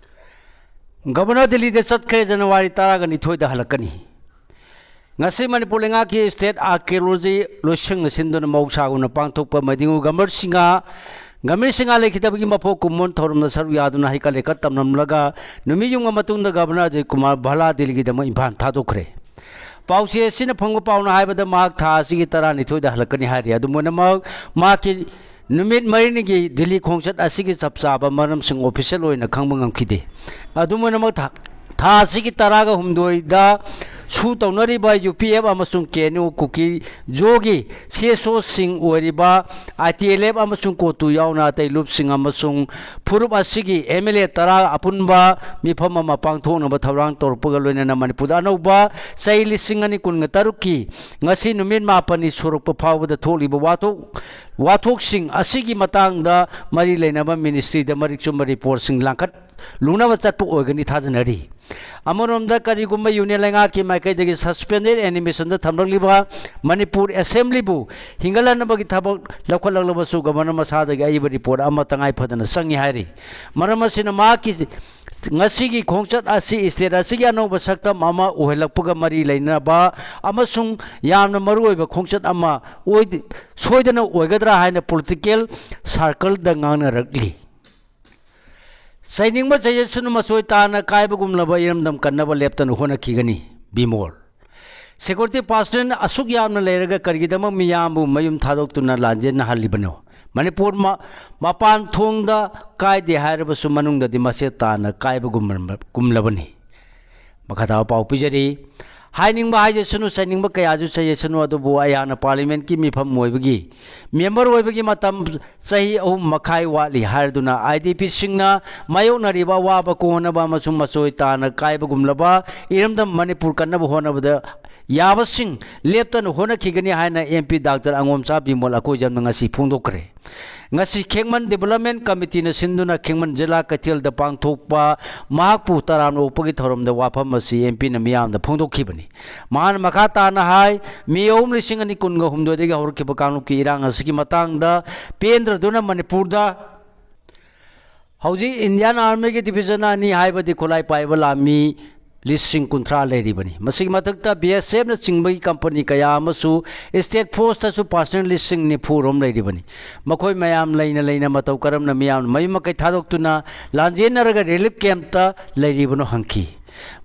ꯒꯕꯔꯅꯔ ꯗꯤꯜꯂꯤꯗ ꯆꯠꯈ꯭ꯔꯦ, ꯖꯅꯋꯥꯔꯤ ꯇꯔꯥꯒ ꯅꯤꯊꯣꯏꯗ ꯍꯜꯂꯛꯀꯅꯤ꯫ ꯉꯁꯤ ꯃꯅꯤꯄꯨꯔ ꯂꯩꯉꯥꯛꯀꯤ state archaeology ꯂꯣꯏꯁꯪꯅ ꯁꯤꯟꯗꯨꯅ ꯃꯍꯧꯁꯥꯒꯨꯝꯅ ꯄꯥꯡꯊꯣꯛꯄ ꯃꯩꯗꯤꯡꯉꯨ ꯒꯝꯚꯤꯔ ꯁꯤꯡꯍ, ꯒꯝꯚꯤꯔ ꯁꯤꯡꯍ ꯂꯩꯈꯤꯗꯕꯒꯤ ꯃꯄꯣꯛ ꯀꯨꯝꯑꯣꯟ ꯊꯧꯔꯝꯗ ꯁꯔꯨꯛ ꯌꯥꯗꯨꯅ ꯍꯩꯀꯠ ꯂꯩꯀꯠ ꯇꯝꯂꯝꯂꯒ ꯅꯨꯃꯤꯠ ꯌꯨꯡꯉ ꯃꯇꯨꯡꯗ ꯒꯕꯔꯅꯔ ꯑꯖꯌ ꯀꯨꯃꯥꯔ ꯚꯜꯂꯥ ꯗꯤꯜꯂꯤꯒꯤꯗꯃꯛ ꯏꯝꯐꯥꯜ ꯊꯥꯗꯣꯛꯈ꯭ꯔꯦ꯫ ꯄꯥꯎꯆꯦ ꯑꯁꯤꯅ ꯐꯪꯕ ꯄꯥꯎꯅ ꯍꯥꯏꯕꯗ ꯃꯍꯥꯛ ꯊꯥ ꯑꯁꯤꯒꯤ ꯇꯔꯥꯅꯤꯊꯣꯏꯗ ꯍꯜꯂꯛꯀꯅꯤ ꯍꯥꯏꯔꯤ꯫ ꯑꯗꯨꯝ ꯑꯣꯏꯅꯃꯛ ꯃꯍꯥꯛꯀꯤ ꯅꯨꯃꯤꯠ ꯃꯔꯤꯅꯤꯒꯤ ꯗꯤꯜꯂꯤ ꯈꯣꯡꯆꯠ ꯑꯁꯤꯒꯤ ꯆꯞ ꯆꯥꯕ ꯃꯔꯝꯁꯤꯡ ꯑꯣꯐꯤꯁꯤꯌꯦꯜ ꯑꯣꯏꯅ ꯈꯪꯕ ꯉꯝꯈꯤꯗꯦ꯫ ꯑꯗꯨꯝ ꯑꯣꯏꯅꯃꯛ, ꯊꯥ, ꯊꯥ ꯑꯁꯤꯒꯤ ꯇꯔꯥꯒ ꯍꯨꯝꯗꯣꯏꯗ ꯁꯨ ꯇꯧꯅꯔꯤꯕ ꯌꯨ ꯄꯤ ꯑꯦꯐ ꯑꯃꯁꯨꯡ ꯀꯦ ꯑꯦꯟ ꯌꯨ ꯀꯨꯀꯤꯖꯣꯒꯤ ꯁꯤ ꯑꯦꯁ ꯑꯣꯁꯤꯡ ꯑꯣꯏꯔꯤꯕ ꯑꯥꯏ ꯇꯤ ꯑꯦꯜ ꯑꯦꯐ ꯑꯃꯁꯨꯡ ꯀꯣꯇꯨ ꯌꯥꯎꯅ ꯑꯇꯩ ꯂꯨꯞꯁꯤꯡ ꯑꯃꯁꯨꯡ ꯐꯨꯔꯨꯞ ꯑꯁꯤꯒꯤ ꯑꯦꯝ ꯑꯦꯜ ꯑꯦ ꯇꯔꯥ ꯑꯄꯨꯟꯕ ꯃꯤꯐꯝ ꯑꯃ ꯄꯥꯡꯊꯣꯛꯅꯕ ꯊꯧꯔꯥꯡ ꯇꯧꯔꯛꯄꯒ ꯂꯣꯏꯅꯅ ꯃꯅꯤꯄꯨꯔꯗ ꯑꯅꯧꯕ ꯆꯍꯤ ꯂꯤꯁꯤꯡ ꯑꯅꯤ ꯀꯨꯟꯒ ꯇꯔꯨꯛꯀꯤ ꯉꯁꯤ ꯅꯨꯃꯤꯠ ꯃꯥꯄꯟꯅꯤ ꯁꯨꯔꯛꯄ ꯐꯥꯎꯕꯗ ꯊꯣꯛꯂꯤꯕ ꯋꯥꯊꯣꯛ ꯋꯥꯊꯣꯛꯁꯤꯡ ꯑꯁꯤꯒꯤ ꯃꯇꯥꯡꯗ ꯃꯔꯤ ꯂꯩꯅꯕ ꯃꯤꯅꯤꯁꯇ꯭ꯔꯤꯗ ꯃꯔꯤꯛ ꯆꯨꯝꯕ ꯔꯤꯄꯣꯔꯠꯁꯤꯡ ꯂꯥꯡꯈꯠꯂꯨꯅꯕ ꯆꯠꯄ ꯑꯣꯏꯒꯅꯤ ꯊꯥꯖꯅꯔꯤ꯫ ꯑꯃꯔꯣꯝꯗ, ꯀꯔꯤꯒꯨꯝꯕ ꯌꯨꯅꯤꯌꯟ ꯂꯩꯉꯥꯛꯀꯤ ꯃꯥꯏꯀꯩꯗꯒꯤ ꯁꯁꯄꯦꯟꯗꯦꯗ ꯑꯦꯅꯤꯃꯦꯁꯟꯗ ꯊꯝꯂꯛꯂꯤꯕ ꯃꯅꯤꯄꯨꯔ ꯑꯦꯁꯦꯝꯕ꯭ꯂꯤꯕꯨ ꯍꯤꯡꯒꯠꯍꯟꯅꯕꯒꯤ ꯊꯕꯛ ꯂꯧꯈꯠꯂꯛꯂꯕꯁꯨ, ꯒꯕꯔꯅꯔ ꯃꯁꯥꯗꯒꯤ ꯑꯏꯕ ꯔꯤꯄꯣꯔꯠ ꯑꯃ ꯇꯉꯥꯏ ꯐꯗꯅ ꯆꯪꯏ ꯍꯥꯏꯔꯤ꯫ ꯃꯔꯝ ꯑꯁꯤꯅ, ꯃꯍꯥꯛꯀꯤ ꯉꯁꯤꯒꯤ ꯈꯣꯡꯆꯠ ꯑꯁꯤ ꯁ꯭ꯇꯦꯠ ꯑꯁꯤꯒꯤ ꯑꯅꯧꯕ ꯁꯛꯇꯝ ꯑꯃ ꯑꯣꯏꯍꯜꯂꯛꯄꯒ ꯃꯔꯤ ꯂꯩꯅꯕ ꯑꯃꯁꯨꯡ ꯌꯥꯝꯅ ꯃꯔꯨꯑꯣꯏꯕ ꯈꯣꯡꯆꯠ ꯑꯃ ꯑꯣꯏ-, ꯁꯣꯏꯗꯅ ꯑꯣꯏꯒꯗ꯭ꯔꯥ ꯍꯥꯏꯅ ꯄꯣꯂꯤꯇꯤꯀꯦꯜ ꯁꯥꯔꯀꯜꯗ ꯉꯥꯡꯅꯔꯛꯂꯤ꯫ ꯆꯩꯅꯤꯡꯕ ꯆꯩꯖꯁꯅꯨ, ꯃꯆꯣꯏ ꯇꯥꯅ ꯀꯥꯏꯕꯒꯨꯝꯂꯕ ꯏꯔꯝꯗꯝ ꯀꯟꯅꯕ ꯂꯦꯞꯇꯅ ꯍꯣꯠꯅꯈꯤꯒꯅꯤ꯫ ꯕꯤꯃꯣꯜ꯫ ꯁꯦꯀ꯭ꯌꯨꯔꯤꯇꯤ ꯄꯥꯔꯁꯅꯦꯜ ꯑꯁꯨꯛ ꯌꯥꯝꯅ ꯂꯩꯔꯒ ꯀꯔꯤꯒꯤꯗꯃꯛ ꯃꯤꯌꯥꯝꯕꯨ ꯃꯌꯨꯝ ꯊꯥꯗꯣꯛꯇꯨꯅ ꯂꯥꯟꯖꯦꯟꯅꯍꯜꯂꯤꯕꯅꯣ? ꯃꯅꯤꯄꯨꯔ ꯃ-, ꯃꯄꯥꯟ ꯊꯣꯡꯗ ꯀꯥꯏꯗꯦ ꯍꯥꯏꯔꯕꯁꯨ, ꯃꯅꯨꯡꯗꯗꯤ ꯃꯆꯣꯏ ꯇꯥꯅ ꯀꯥꯏꯕꯒꯨꯝꯂꯕꯅꯤ꯫ ꯃꯈꯥ ꯇꯥꯕ ꯄꯥꯎ ꯄꯤꯖꯔꯤ꯫ ꯍꯥꯏꯅꯤꯡꯕ ꯍꯥꯏꯖꯁꯅꯨ, ꯆꯩꯅꯤꯡꯕ ꯀꯌꯥꯁꯨ ꯆꯩꯖꯁꯅꯨ, ꯑꯗꯨꯕꯨ ꯑꯩꯍꯥꯛꯅ ꯄꯥꯔꯂꯤꯌꯥꯃꯦꯟꯠꯀꯤ ꯃꯤꯐꯝ ꯑꯣꯏꯕꯒꯤ ꯃꯦꯝꯕꯔ ꯑꯣꯏꯕꯒꯤ ꯃꯇꯝ ꯆꯍꯤ ꯑꯍꯨꯝ ꯃꯈꯥꯏ ꯋꯥꯠꯂꯤ ꯍꯥꯏꯔꯗꯨꯅ, ꯑꯥꯏ ꯗꯤ ꯄꯤꯁꯤꯡꯅ ꯃꯥꯌꯣꯛꯅꯔꯤꯕ ꯑꯋꯥꯕ ꯀꯣꯛꯍꯟꯅꯕ ꯑꯃꯁꯨꯡ ꯃꯆꯣꯏ ꯇꯥꯅ ꯀꯥꯏꯕꯒꯨꯝꯂꯕ ꯏꯔꯝꯗꯝ ꯃꯅꯤꯄꯨꯔ ꯀꯟꯅꯕ ꯍꯣꯠꯅꯕꯗ ꯌꯥꯕꯁꯤꯡ ꯂꯦꯞꯇꯅ ꯍꯣꯠꯅꯈꯤꯒꯅꯤ ꯍꯥꯏꯅ ꯑꯦꯝ ꯄꯤ ꯗꯥꯛꯇꯔ ꯑꯉꯣꯝꯆꯥ ꯕꯤꯃꯣꯜ ꯑꯀꯣꯏꯖꯝꯅ ꯉꯁꯤ ꯐꯣꯡꯗꯣꯛꯈ꯭ꯔꯦ꯫ ꯉꯁꯤ ꯈꯦꯡꯃꯟ ꯗꯤꯕꯦꯂꯞꯃꯦꯟꯠ ꯀꯃꯤꯇꯤꯅ ꯁꯤꯟꯗꯨꯅ ꯈꯦꯡꯃꯟ ꯖꯤꯂꯥ ꯀꯩꯊꯦꯜꯗ ꯄꯥꯡꯊꯣꯛꯄ ꯃꯍꯥꯛꯄꯨ ꯇꯔꯥꯝꯅ ꯑꯣꯛꯄꯒꯤ ꯊꯧꯔꯝꯗ ꯋꯥꯐꯝ ꯑꯁꯤ ꯑꯦꯝ ꯄꯤꯅ ꯃꯤꯌꯥꯝꯗ ꯐꯣꯡꯗꯣꯛꯈꯤꯕꯅꯤ꯫ ꯃꯍꯥꯛꯅ ꯃꯈꯥ ꯇꯥꯅ ꯍꯥꯏ, ꯃꯦ ꯑꯍꯨꯝ, ꯂꯤꯁꯤꯡ ꯑꯅꯤ ꯀꯨꯟꯒ ꯍꯨꯝꯗꯣꯏꯗꯒꯤ ꯍꯧꯔꯛꯈꯤꯕ ꯀꯥꯡꯂꯨꯞꯀꯤ ꯏꯔꯥꯡ ꯑꯁꯤꯒꯤ ꯃꯇꯥꯡꯗ ꯄꯦꯟꯗ꯭ꯔꯗꯨꯅ ꯃꯅꯤꯄꯨꯔꯗ ꯍꯧꯖꯤꯛ ꯏꯟꯗꯤꯌꯥꯟ ꯑꯥꯔꯃꯤꯒꯤ ꯗꯤꯕꯤꯖꯟ ꯑꯅꯤ, ꯍꯥꯏꯕꯗꯤ ꯈꯨꯠꯂꯥꯏ ꯄꯥꯏꯕ ꯂꯥꯟꯃꯤ ꯂꯤꯁꯤꯡ ꯀꯨꯟꯊ꯭ꯔꯥ ꯂꯩꯔꯤꯕꯅꯤ꯫ ꯃꯁꯤꯒꯤ ꯃꯊꯛꯇ ꯕꯤ ꯑꯦꯁ ꯑꯦꯐꯅꯆꯤꯡꯕꯒꯤ ꯀꯝꯄꯅꯤ ꯀꯌꯥ ꯑꯃꯁꯨ ꯁ꯭ꯇꯦꯠ ꯐꯣꯔꯁꯇꯁꯨ ꯄꯥꯔꯁꯅꯦꯜ ꯂꯤꯁꯤꯡ ꯅꯤꯐꯨ ꯔꯣꯝ ꯂꯩꯔꯤꯕꯅꯤ꯫ ꯃꯈꯣꯏ ꯃꯌꯥꯝ ꯂꯩꯅ ꯂꯩꯅ ꯃꯇꯧ ꯀꯔꯝꯅ ꯃꯤꯌꯥꯝꯅ ꯃꯌꯨꯝ ꯃꯀꯩ ꯊꯥꯗꯣꯛꯇꯨꯅ ꯂꯥꯟꯖꯦꯟꯅꯔꯒ ꯔꯤꯂꯤꯐ ꯀꯦꯝꯞꯇ ꯂꯩꯔꯤꯕꯅꯣ ꯍꯪꯈꯤ꯫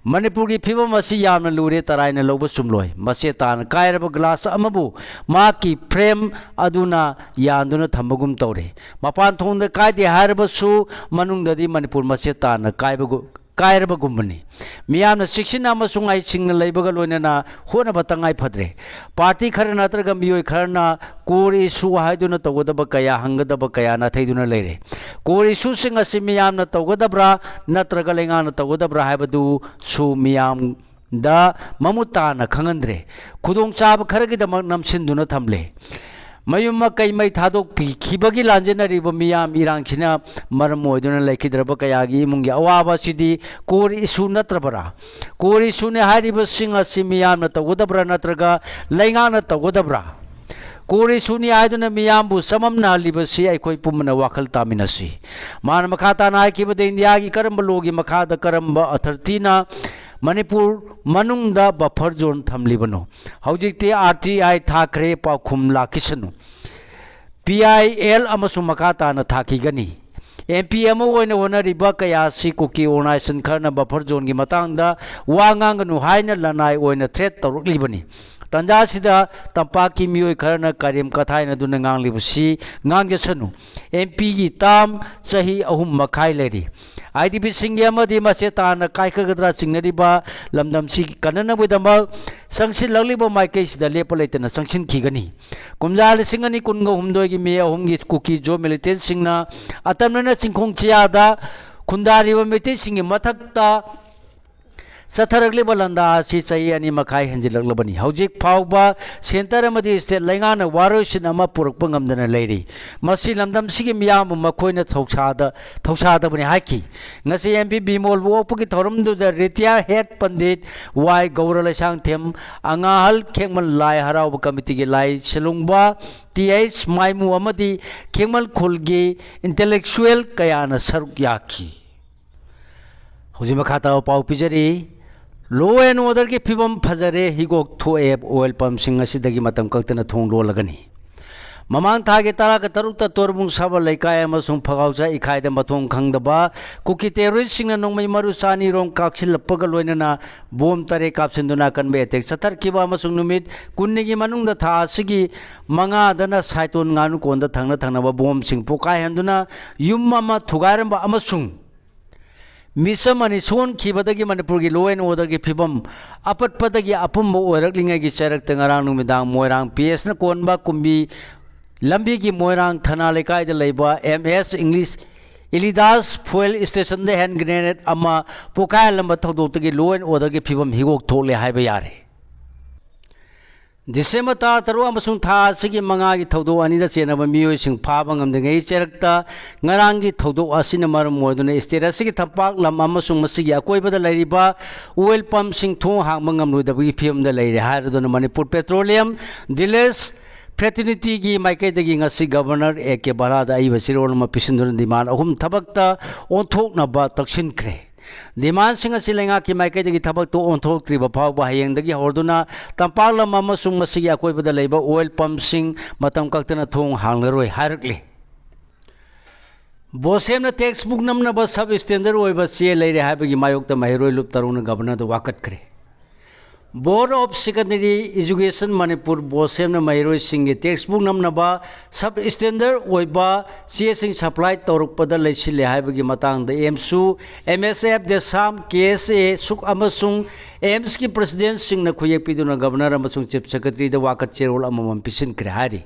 ꯃꯅꯤꯄꯨꯔꯒꯤ ꯐꯤꯕꯝ ꯑꯁꯤ ꯌꯥꯝꯅ ꯂꯨꯔꯦ, ꯇꯔꯥꯏꯅ ꯂꯧꯕ ꯆꯨꯝꯂꯣꯏ꯫ ꯃꯆꯦꯠ ꯇꯥꯅ ꯀꯥꯏꯔꯕ ꯒ꯭ꯂꯥꯁ ꯑꯃꯕꯨ ꯃꯍꯥꯛꯀꯤ ꯐ꯭ꯔꯦꯝ ꯑꯗꯨꯅ ꯌꯥꯟꯗꯨꯅ ꯊꯝꯕꯒꯨꯝ ꯇꯧꯔꯦ꯫ ꯃꯄꯥꯟ ꯊꯣꯡꯗ ꯀꯥꯏꯗꯦ ꯍꯥꯏꯔꯕꯁꯨ ꯃꯅꯨꯡꯗꯗꯤ ꯃꯅꯤꯄꯨꯔ ꯃꯆꯦꯠ ꯇꯥꯅ ꯀꯥꯏꯕꯒꯨ-, ꯀꯥꯏꯔꯕꯒꯨꯝꯕꯅꯤ꯫ ꯃꯤꯌꯥꯝꯅ ꯆꯦꯛꯁꯤꯟꯅ ꯑꯃꯁꯨꯡ ꯍꯩꯁꯤꯡꯅ ꯂꯩꯕꯒ ꯂꯣꯏꯅꯅ ꯍꯣꯠꯅꯕ ꯇꯉꯥꯏ ꯐꯗ꯭ꯔꯦ꯫ ꯄꯥꯔꯇꯤ ꯈꯔ ꯅꯠꯇ꯭ꯔꯒ ꯃꯤꯑꯣꯏ ꯈꯔꯅ core issue ꯍꯥꯏꯗꯨꯅ ꯇꯧꯒꯗꯕ ꯀꯌꯥ, ꯍꯪꯒꯗꯕ ꯀꯌꯥ ꯅꯥꯊꯩꯗꯨꯅ ꯂꯩꯔꯦ꯫ Core issue ꯁꯤꯡ ꯑꯁꯤ ꯃꯤꯌꯥꯝꯅ ꯇꯧꯒꯗꯕ꯭ꯔꯥ ꯅꯠꯇ꯭ꯔꯒ ꯂꯩꯉꯥꯛꯅ ꯇꯧꯒꯗꯕ꯭ꯔꯥ ꯍꯥꯏꯕꯗꯨꯁꯨ ꯃꯤꯌꯥꯝꯗ ꯃꯃꯨꯠ ꯇꯥꯅ ꯈꯪꯍꯟꯗ꯭ꯔꯦ꯫ ꯈꯨꯗꯣꯡꯆꯥꯕ ꯈꯔꯒꯤꯗꯃꯛ ꯅꯝꯁꯤꯟꯗꯨꯅ ꯊꯝꯂꯦ꯫ ꯃꯌꯨꯝ ꯃꯀꯩ ꯃꯩ ꯊꯥꯗꯣꯛꯄꯤꯈꯤꯕꯒꯤ ꯂꯥꯟꯖꯦꯟꯅꯔꯤꯕ ꯃꯤꯌꯥꯝ ꯏꯔꯥꯡꯁꯤꯅ ꯃꯔꯝ ꯑꯣꯏꯗꯨꯅ ꯂꯩꯈꯤꯗ꯭ꯔꯕ ꯀꯌꯥꯒꯤ ꯏꯃꯨꯡꯒꯤ ꯑꯋꯥꯕ ꯑꯁꯤꯗꯤ core issue ꯅꯠꯇ꯭ꯔꯕꯔꯥ? Core issue ꯅꯤ ꯍꯥꯏꯔꯤꯕꯁꯤꯡ ꯑꯁꯤ ꯃꯤꯌꯥꯝꯅ ꯇꯧꯒꯗꯕ꯭ꯔꯥ ꯅꯠꯇ꯭ꯔꯒ ꯂꯩꯉꯥꯛꯅ ꯇꯧꯒꯗꯕ꯭ꯔꯥ? Core issue ꯅꯤ ꯍꯥꯏꯗꯨꯅ ꯃꯤꯌꯥꯝꯕꯨ ꯆꯃꯝꯅꯍꯜꯂꯤꯕꯁꯤ ꯑꯩꯈꯣꯏ ꯄꯨꯝꯅ ꯋꯥꯈꯜ ꯇꯥꯃꯤꯟꯅꯁꯤ꯫ ꯃꯥꯅ ꯃꯈꯥ ꯇꯥꯅ ꯍꯥꯏꯈꯤꯕꯗ, ꯏꯟꯗꯤꯌꯥꯒꯤ ꯀꯔꯝꯕ law ꯒꯤ ꯃꯈꯥꯗ ꯀꯔꯝꯕ authority ꯅ ꯃꯅꯤꯄꯨꯔ ꯃꯅꯨꯡꯗ buffer zone ꯊꯝꯂꯤꯕꯅꯣ? ꯍꯧꯖꯤꯛꯇꯤ R T I ꯊꯥꯈ꯭ꯔꯦ, ꯄꯥꯎꯈꯨꯝ ꯂꯥꯛꯈꯤꯁꯅꯨ꯫ P I L ꯑꯃꯁꯨꯡ ꯃꯈꯥ ꯇꯥꯅ ꯊꯥꯈꯤꯒꯅꯤ꯫ M P ꯑꯃ ꯑꯣꯏꯅ ꯍꯣꯠꯅꯔꯤꯕ ꯀꯌꯥ ꯑꯁꯤ ꯀꯨꯀꯤ organization ꯈꯔꯅ buffer zone ꯒꯤ ꯃꯇꯥꯡꯗ ꯋꯥ ꯉꯥꯡꯒꯅꯨ ꯍꯥꯏꯅ ꯂꯅꯥꯏ ꯑꯣꯏꯅ threat ꯇꯧꯔꯛꯂꯤꯕꯅꯤ꯫ ꯇꯥꯟꯖꯥ ꯑꯁꯤꯗ ꯇꯝꯄꯥꯛꯀꯤ ꯃꯤꯑꯣꯏ ꯈꯔꯅ ꯀꯔꯦꯝ ꯀꯊꯥꯏꯅꯗꯨꯅ ꯉꯥꯡꯂꯤꯕꯁꯤ ꯉꯥꯡꯖꯁꯅꯨ꯫ M P ꯒꯤ term ꯆꯍꯤ ꯑꯍꯨꯝ ꯃꯈꯥꯏ ꯂꯩꯔꯤ꯫ I D P ꯁꯤꯡꯒꯤ ꯑꯃꯗꯤ ꯃꯆꯦꯠ ꯇꯥꯅ ꯀꯥꯏꯈꯒꯗ꯭ꯔꯥ ꯆꯤꯡꯅꯔꯤꯕ ꯂꯝꯗꯝꯁꯤ ꯀꯟꯅꯅꯕꯒꯤꯗꯃꯛ ꯆꯪꯁꯤꯜꯂꯛꯂꯤꯕ ꯃꯥꯏꯀꯩꯁꯤꯗ ꯂꯦꯞꯄ ꯂꯩꯇꯅ ꯆꯪꯁꯤꯟꯈꯤꯒꯅꯤ꯫ ꯀꯨꯝꯖꯥ ꯂꯤꯁꯤꯡ ꯑꯅꯤ ꯀꯨꯟꯒ ꯍꯨꯝꯗꯣꯏꯒꯤ May ꯑꯍꯨꯝꯒꯤ ꯀꯨꯀꯤ ꯖꯣ militant ꯁꯤꯡꯅ ꯑꯇꯝꯅꯅ ꯆꯤꯡꯈꯣꯡ ꯆꯤꯌꯥꯗ ꯈꯨꯟꯗꯥꯔꯤꯕ ꯃꯩꯇꯩꯁꯤꯡꯒꯤ ꯃꯊꯛꯇ ꯆꯠꯊꯔꯛꯂꯤꯕ ꯂꯥꯟꯗꯥ ꯑꯁꯤ ꯆꯍꯤ ꯑꯅꯤ ꯃꯈꯥꯏ ꯍꯦꯟꯖꯤꯜꯂꯛꯂꯕꯅꯤ꯫ ꯍꯧꯖꯤꯛ ꯐꯥꯎꯕ centre ꯑꯃꯗꯤ state ꯂꯩꯉꯥꯛꯅ ꯋꯥꯔꯣꯏꯁꯤꯟ ꯑꯃ ꯄꯨꯔꯛꯄ ꯉꯝꯗꯅ ꯂꯩꯔꯤ꯫ ꯃꯁꯤ ꯂꯝꯗꯝꯁꯤꯒꯤ ꯃꯤꯌꯥꯝꯕꯨ ꯃꯈꯣꯏꯅ ꯊꯧꯁꯥꯗ-, ꯊꯧꯁꯥꯗꯕꯅꯤ ꯍꯥꯏꯈꯤ꯫ ꯉꯁꯤ M P ꯕꯤꯃꯣꯜꯕꯨ ꯑꯣꯛꯄꯒꯤ ꯊꯧꯔꯝꯗꯨꯗ retired head ꯄꯟꯗꯤꯠ ꯋꯥꯏ ꯒꯧꯔ ꯂꯩꯁꯥꯡꯊꯦꯝ, ꯑꯉꯥꯍꯜ ꯈꯦꯡꯃꯜ ꯂꯥꯏ ꯍꯔꯥꯎꯕ committee ꯒꯤ ꯂꯥꯏ ꯁꯤꯂꯨꯡꯕ ꯇꯤ ꯑꯩꯆ ꯃꯥꯏꯃꯨ ꯑꯃꯗꯤ ꯈꯦꯡꯃꯜ ꯈꯨꯜꯒꯤ intellectual ꯀꯌꯥꯅ ꯁꯔꯨꯛ ꯌꯥꯈꯤ꯫ ꯍꯧꯖꯤꯛ ꯃꯈꯥ ꯇꯥꯕ ꯄꯥꯎ ꯄꯤꯖꯔꯤ꯫ Law and order ꯒꯤ ꯐꯤꯕꯝ ꯐꯖꯔꯦ, ꯍꯤꯒꯣꯛ ꯊꯣꯛꯑꯦ, oil pump ꯁꯤꯡ ꯑꯁꯤꯗꯒꯤ ꯃꯇꯝ ꯀꯛꯇꯅ ꯊꯣꯡ ꯂꯣꯜꯂꯒꯅꯤ꯫ ꯃꯃꯥꯡ ꯊꯥꯒꯤ ꯇꯔꯥꯒ ꯇꯔꯨꯛꯇ ꯇꯣꯔꯕꯨꯡ ꯁꯥꯕ ꯂꯩꯀꯥꯏ ꯑꯃꯁꯨꯡ ꯐꯒꯥꯎꯖꯥ ꯏꯈꯥꯏꯗ ꯃꯊꯣꯡ ꯈꯪꯗꯕ ꯀꯨꯀꯤ terroristꯁꯤꯡꯅ ꯅꯣꯡꯃꯩ ꯃꯔꯨ ꯆꯅꯤꯔꯣꯝ ꯀꯥꯞꯁꯤꯜꯂꯛꯄꯒ ꯂꯣꯏꯅꯅ bomb ꯇꯔꯦꯠ ꯀꯥꯞꯁꯤꯟꯗꯨꯅ ꯑꯀꯟꯕ attack ꯆꯠꯊꯔꯛꯈꯤꯕ ꯑꯃꯁꯨꯡ ꯅꯨꯃꯤꯠ ꯀꯨꯟꯅꯤꯒꯤ ꯃꯅꯨꯡꯗ ꯊꯥ ꯑꯁꯤꯒꯤ ꯃꯉꯥꯗꯅ ꯁꯥꯏꯇꯣꯟ ꯉꯥꯅꯨꯀꯣꯟꯗ ꯊꯪꯅ ꯊꯪꯅꯕ bombꯁꯤꯡ ꯄꯣꯈꯥꯏꯍꯟꯗꯨꯅ ꯌꯨꯝ ꯑꯃ ꯊꯨꯒꯥꯏꯔꯝꯕ ꯑꯃꯁꯨꯡ ꯃꯤꯆꯝ ꯑꯅꯤ ꯁꯣꯟꯈꯤꯕꯗꯒꯤ ꯃꯅꯤꯄꯨꯔꯒꯤ law and orderꯒꯤ ꯐꯤꯕꯝ ꯑꯄꯠꯄꯗꯒꯤ ꯑꯄꯨꯝꯕ ꯑꯣꯏꯔꯛꯂꯤꯉꯩꯒꯤ ꯆꯩꯔꯛꯇ ꯉꯔꯥꯡ ꯅꯨꯃꯤꯗꯥꯡ ꯃꯣꯏꯔꯥꯡ PSꯅ ꯀꯣꯟꯕ ꯀꯨꯝꯕꯤ ꯂꯝꯕꯤꯒꯤ ꯃꯣꯏꯔꯥꯡ ꯊꯅꯥ ꯂꯩꯀꯥꯏꯗ ꯂꯩꯕ MS English Elidas fuel stationꯗ hand grenade ꯑꯃ ꯄꯣꯈꯥꯏꯍꯜꯂꯝꯕ ꯊꯧꯗꯣꯛꯇꯒꯤ law and orderꯒꯤ ꯐꯤꯕꯝ ꯍꯤꯒꯣꯛ ꯊꯣꯛꯂꯦ ꯍꯥꯏꯕ ꯌꯥꯔꯦ꯫ ꯗꯤꯁꯦꯝꯕꯔ ꯇꯔꯥ ꯇꯔꯨꯛ ꯑꯃꯁꯨꯡ ꯊꯥ ꯑꯁꯤꯒꯤ ꯃꯉꯥꯒꯤ ꯊꯧꯗꯣꯛ ꯑꯅꯤꯗ ꯆꯦꯟꯅꯕ ꯃꯤꯑꯣꯏꯁꯤꯡ ꯐꯥꯕ ꯉꯝꯗ꯭ꯔꯤꯉꯩ ꯆꯩꯔꯛꯇ ꯉꯔꯥꯡꯒꯤ ꯊꯧꯗꯣꯛ ꯑꯁꯤꯅ ꯃꯔꯝ ꯑꯣꯏꯗꯨꯅ state ꯑꯁꯤꯒꯤ ꯇꯝꯄꯥꯛ ꯂꯝ ꯑꯃꯁꯨꯡ ꯃꯁꯤꯒꯤ ꯑꯀꯣꯏꯕꯗ ꯂꯩꯔꯤꯕ oil pumpꯁꯤꯡ ꯊꯣꯡ ꯍꯥꯡꯕ ꯉꯝꯂꯣꯏꯗꯕꯒꯤ ꯐꯤꯕꯝꯗ ꯂꯩꯔꯦ ꯍꯥꯏꯔꯗꯨꯅ ꯃꯅꯤꯄꯨꯔ Petroleum Dealers Fraternityꯒꯤ ꯃꯥꯏꯀꯩꯗꯒꯤ ꯉꯁꯤ Governor A K Bharaꯗ ꯑꯏꯕ ꯆꯦꯔꯣꯜ ꯑꯃ ꯄꯤꯁꯤꯟꯗꯨꯅ demand ꯑꯍꯨꯝ ꯊꯕꯛꯇ ꯑꯣꯟꯊꯣꯛꯅꯕ ꯇꯛꯁꯤꯟꯈ꯭ꯔꯦ꯫ Demandꯁꯤꯡ ꯑꯁꯤ ꯂꯩꯉꯥꯛꯀꯤ ꯃꯥꯏꯀꯩꯗꯒꯤ ꯊꯕꯛꯇ ꯑꯣꯟꯊꯣꯛꯇ꯭ꯔꯤꯕ ꯐꯥꯎꯕ ꯍꯌꯦꯡꯗꯒꯤ ꯍꯧꯔꯗꯨꯅ ꯇꯝꯄꯥꯛ ꯂꯝ ꯑꯃꯁꯨꯡ ꯃꯁꯤꯒꯤ ꯑꯀꯣꯏꯕꯗ ꯂꯩꯕ oil pumpꯁꯤꯡ ꯃꯇꯝ ꯀꯛꯇꯅ ꯊꯣꯡ ꯍꯥꯡꯂꯔꯣꯏ ꯍꯥꯏꯔꯛꯂꯤ꯫ BOSEMꯅ textbook ꯅꯝꯅꯕ sub standard ꯑꯣꯏꯕ ꯆꯦ ꯂꯩꯔꯦ ꯍꯥꯏꯕꯒꯤ ꯃꯥꯌꯣꯛꯇ ꯃꯍꯩꯔꯣꯏ ꯂꯨꯞ ꯇꯔꯨꯛꯅ Governorꯗ ꯋꯥꯀꯠꯈ꯭ꯔꯦ꯫ Board of Secondary Education Manipur, BOSEMꯅ ꯃꯍꯩꯔꯣꯏꯁꯤꯡꯒꯤ textbook ꯅꯝꯅꯕ sub standard ꯑꯣꯏꯕ ꯆꯦꯁꯤꯡ supply ꯇꯧꯔꯛꯄꯗ ꯂꯩꯁꯤꯜꯂꯦ ꯍꯥꯏꯕꯒꯤ ꯃꯇꯥꯡꯗ AMSU, MSF, DESAM, KSA ꯁꯨꯛ ꯑꯃꯁꯨꯡ AIMSꯀꯤ presidentꯁꯤꯡꯅ ꯈꯨꯌꯦꯛ ꯄꯤꯗꯨꯅ Governor ꯑꯃꯁꯨꯡ Chief Secretaryꯗ ꯋꯥꯀꯠ ꯆꯦꯔꯣꯜ ꯑꯃꯃꯝ ꯄꯤꯁꯤꯟꯈ꯭ꯔꯦ ꯍꯥꯏꯔꯤ꯫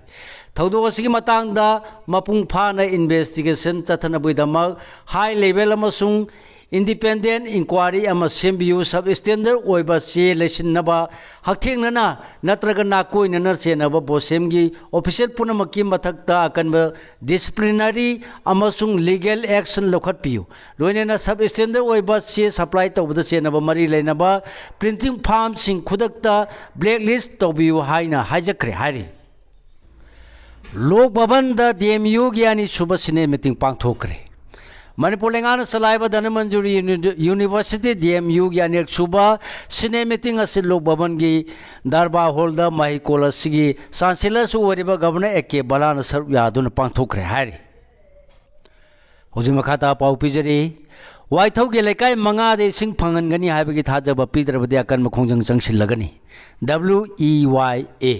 ꯊꯧꯗꯣꯛ ꯑꯁꯤꯒꯤ ꯃꯇꯥꯡꯗ ꯃꯄꯨꯡ ꯐꯥꯅ investigation ꯆꯠꯊꯅꯕꯒꯤꯗꯃꯛ high level ꯑꯃꯁꯨꯡ independent inquiry ꯑꯃ ꯁꯦꯝꯕꯤꯌꯨ꯫ Sub standard ꯑꯣꯏꯕ ꯆꯦ ꯂꯩꯁꯤꯟꯅꯕ ꯍꯛꯊꯦꯡꯅꯅ ꯅꯠꯇ꯭ꯔꯒ ꯅꯥꯀꯣꯏꯅꯅ ꯆꯦꯟꯅꯕ BOSEMꯒꯤ official ꯄꯨꯝꯅꯃꯛꯀꯤ ꯃꯊꯛꯇ ꯑꯀꯟꯕ disciplinary ꯑꯃꯁꯨꯡ legal action ꯂꯧꯈꯠꯄꯤꯌꯨ꯫ ꯂꯣꯏꯅꯅ sub standard ꯑꯣꯏꯕ ꯆꯦ supply ꯇꯧꯕꯗ ꯆꯦꯟꯅꯕ ꯃꯔꯤ ꯂꯩꯅꯕ printing firmꯁꯤꯡ ꯈꯨꯗꯛꯇ blacklist ꯇꯧꯕꯤꯌꯨ ꯍꯥꯏꯅ ꯍꯥꯏꯖꯈ꯭ꯔꯦ ꯍꯥꯏꯔꯤ꯫ ꯂꯣꯛ ꯚꯕꯟꯗ DMUꯒꯤ ꯑꯅꯤꯁꯨꯕ Senate meeting ꯄꯥꯡꯊꯣꯛꯈ꯭ꯔꯦ꯫ ꯃꯅꯤꯄꯨꯔ ꯂꯩꯉꯥꯛꯅ ꯆꯂꯥꯏꯕ ꯙꯅꯃꯟꯖꯨꯔꯤ ꯌꯨꯅꯤ-, ꯌꯨꯅꯤꯚꯔꯁꯤꯇꯤ, ꯗꯤ ꯑꯦꯝ ꯌꯨꯒꯤ ꯑꯅꯤꯔꯛ ꯁꯨꯕ ꯁꯤꯅꯦ ꯃꯤꯇꯤꯡ ꯑꯁꯤ ꯂꯣꯛ ꯚꯕꯟꯒꯤ ꯗꯔꯕꯥꯔ ꯍꯣꯜꯗ ꯃꯍꯩꯀꯣꯜ ꯑꯁꯤꯒꯤ ꯆꯥꯟꯁꯦꯂꯔꯁꯨ ꯑꯣꯏꯔꯤꯕ ꯒꯕꯔꯅꯔ ꯑꯦ ꯀꯦ ꯕꯂꯥꯅ ꯁꯔꯨꯛ ꯌꯥꯗꯨꯅ ꯄꯥꯡꯊꯣꯛꯈ꯭ꯔꯦ ꯍꯥꯏꯔꯤ꯫ ꯍꯧꯖꯤꯛ ꯃꯈꯥ ꯇꯥꯕ ꯄꯥꯎ ꯄꯤꯖꯔꯤ꯫ ꯋꯥꯏꯊꯧꯒꯤ ꯂꯩꯀꯥꯏ ꯃꯉꯥꯗ ꯏꯁꯤꯡ ꯐꯪꯍꯟꯒꯅꯤ ꯍꯥꯏꯕꯒꯤ ꯊꯥꯖꯕ ꯄꯤꯗ꯭ꯔꯕꯗꯤ ꯑꯀꯟꯕ ꯈꯣꯡꯖꯪ ꯆꯪꯁꯤꯜꯂꯒꯅꯤ꯫ W E Y A꯫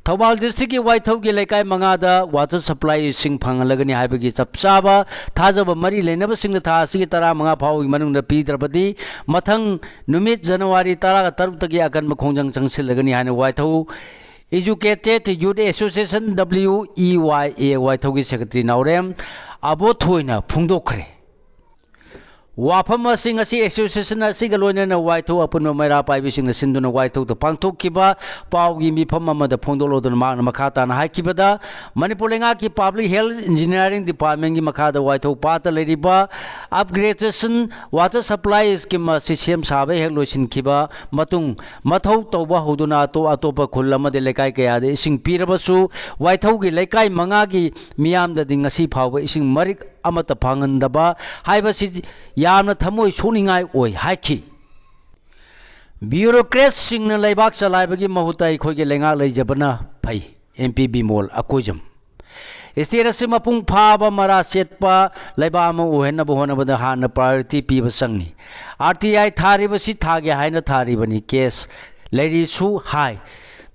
Thoubal ꯗꯤꯁꯇ꯭ꯔꯤꯛꯀꯤ ꯋꯥꯏꯊꯧꯒꯤ ꯂꯩꯀꯥꯏ ꯃꯉꯥꯗ ꯋꯥꯇꯔ ꯁꯄ꯭ꯂꯥꯏ ꯏꯁꯤꯡ ꯐꯪꯍꯜꯂꯒꯅꯤ ꯍꯥꯏꯕꯒꯤ ꯆꯞ ꯆꯥꯕ ꯊꯥꯖꯕ ꯃꯔꯤ ꯂꯩꯅꯕꯁꯤꯡꯅ ꯊꯥ ꯑꯁꯤꯒꯤ ꯇꯔꯥꯃꯉꯥ ꯐꯥꯎꯕꯒꯤ ꯃꯅꯨꯡꯗ ꯄꯤꯗ꯭ꯔꯕꯗꯤ ꯃꯊꯪ ꯅꯨꯃꯤꯠ ꯖꯅꯋꯥꯔꯤ ꯇꯔꯥꯒ ꯇꯔꯨꯛꯇꯒꯤ ꯑꯀꯟꯕ ꯈꯣꯡꯖꯪ ꯆꯪꯁꯤꯜꯂꯒꯅꯤ ꯍꯥꯏꯅ Waithou Educated Youth Association, W E Y A, ꯋꯥꯏꯊꯧꯒꯤ ꯁꯦꯀ꯭ꯔꯦꯇꯔꯤ ꯅꯥꯎꯔꯦꯝ ꯑꯕꯣꯊꯣꯏꯅ ꯐꯣꯡꯗꯣꯛꯈ꯭ꯔꯦ꯫ ꯋꯥꯐꯝ ꯑꯁꯤ ꯉꯁꯤ ꯑꯦꯁꯣꯁꯤꯌꯦꯁꯟ ꯑꯁꯤꯒ ꯂꯣꯏꯅꯅ ꯋꯥꯏꯊꯧ ꯑꯄꯨꯟꯕ ꯃꯩꯔꯥ ꯄꯥꯏꯕꯤꯁꯤꯡꯅ ꯁꯤꯟꯗꯨꯅ ꯋꯥꯏꯊꯧꯗ ꯄꯥꯡꯊꯣꯛꯈꯤꯕ ꯄꯥꯎꯒꯤ ꯃꯤꯐꯝ ꯑꯃꯗ ꯐꯣꯡꯗꯣꯛꯂꯗꯨꯅ ꯃꯍꯥꯛꯅ ꯃꯈꯥ ꯇꯥꯅ ꯍꯥꯏꯈꯤꯕꯗ, ꯃꯅꯤꯄꯨꯔ ꯂꯩꯉꯥꯛꯀꯤ ꯄꯕ꯭ꯂꯤꯛ ꯍꯦꯜꯊ ꯏꯟꯖꯤꯅꯤꯌꯥꯔꯤꯡ ꯗꯤꯄꯥꯔꯠꯃꯦꯟꯒꯤ ꯃꯈꯥꯗ ꯋꯥꯏꯊꯧ ꯄꯥꯠꯇ ꯂꯩꯔꯤꯕ ꯑꯞꯒ꯭ꯔꯦꯗꯦꯁꯟ ꯋꯥꯇꯔ ꯁꯄ꯭ꯂꯥꯏ ꯁ꯭ꯀꯤꯝ ꯑꯁꯤ ꯁꯦꯝ ꯁꯥꯕ ꯍꯦꯛ ꯂꯣꯏꯁꯤꯟꯈꯤꯕ ꯃꯇꯨꯡ, ꯃꯊꯧ ꯇꯧꯕ ꯍꯧꯗꯨꯅ ꯑꯇꯣꯞ ꯑꯇꯣꯞꯄ ꯈꯨꯜ ꯑꯃꯗꯤ ꯂꯩꯀꯥꯏ ꯀꯌꯥꯗ ꯏꯁꯤꯡ ꯄꯤꯔꯕꯁꯨ, ꯋꯥꯏꯊꯧꯒꯤ ꯂꯩꯀꯥꯏ ꯃꯉꯥꯒꯤ ꯃꯤꯌꯥꯝꯗꯗꯤ ꯉꯁꯤ ꯐꯥꯎꯕ ꯏꯁꯤꯡ ꯃꯔꯤꯛ ꯑꯃꯠꯇ ꯐꯪꯍꯟꯗꯕ ꯍꯥꯏꯕꯁꯤ ꯌꯥꯝꯅ ꯊꯃꯣꯏ ꯁꯣꯛꯅꯤꯡꯉꯥꯏ ꯑꯣꯏ ꯍꯥꯏꯈꯤ꯫ ꯕ꯭ꯌꯨꯔꯣꯀ꯭ꯔꯦꯠꯁꯤꯡꯅ ꯂꯩꯕꯥꯛ ꯆꯂꯥꯏꯕꯒꯤ ꯃꯍꯨꯠꯇ ꯑꯩꯈꯣꯏꯒꯤ ꯂꯩꯉꯥꯛ ꯂꯩꯖꯕꯅ ꯐꯩ꯫ M P Bimol Akoijam. State ꯑꯁꯤ ꯃꯄꯨꯡ ꯐꯥꯕ ꯃꯔꯥ ꯆꯦꯠꯄ ꯂꯩꯕꯥꯛ ꯑꯃ ꯑꯣꯏꯍꯟꯅꯕ ꯍꯣꯠꯅꯕꯗ ꯍꯥꯟꯅ ꯄ꯭ꯔꯥꯏꯌꯣꯔꯤꯇꯤ ꯄꯤꯕ ꯆꯪꯏ꯫ ꯑꯥꯔ ꯇꯤ ꯑꯥꯏ ꯊꯥꯔꯤꯕꯁꯤ ꯊꯥꯒꯦ ꯍꯥꯏꯅ ꯊꯥꯔꯤꯕꯅꯤ꯫ ꯀꯦꯁ ꯂꯩꯔꯤꯁꯨ ꯍꯥꯏ꯫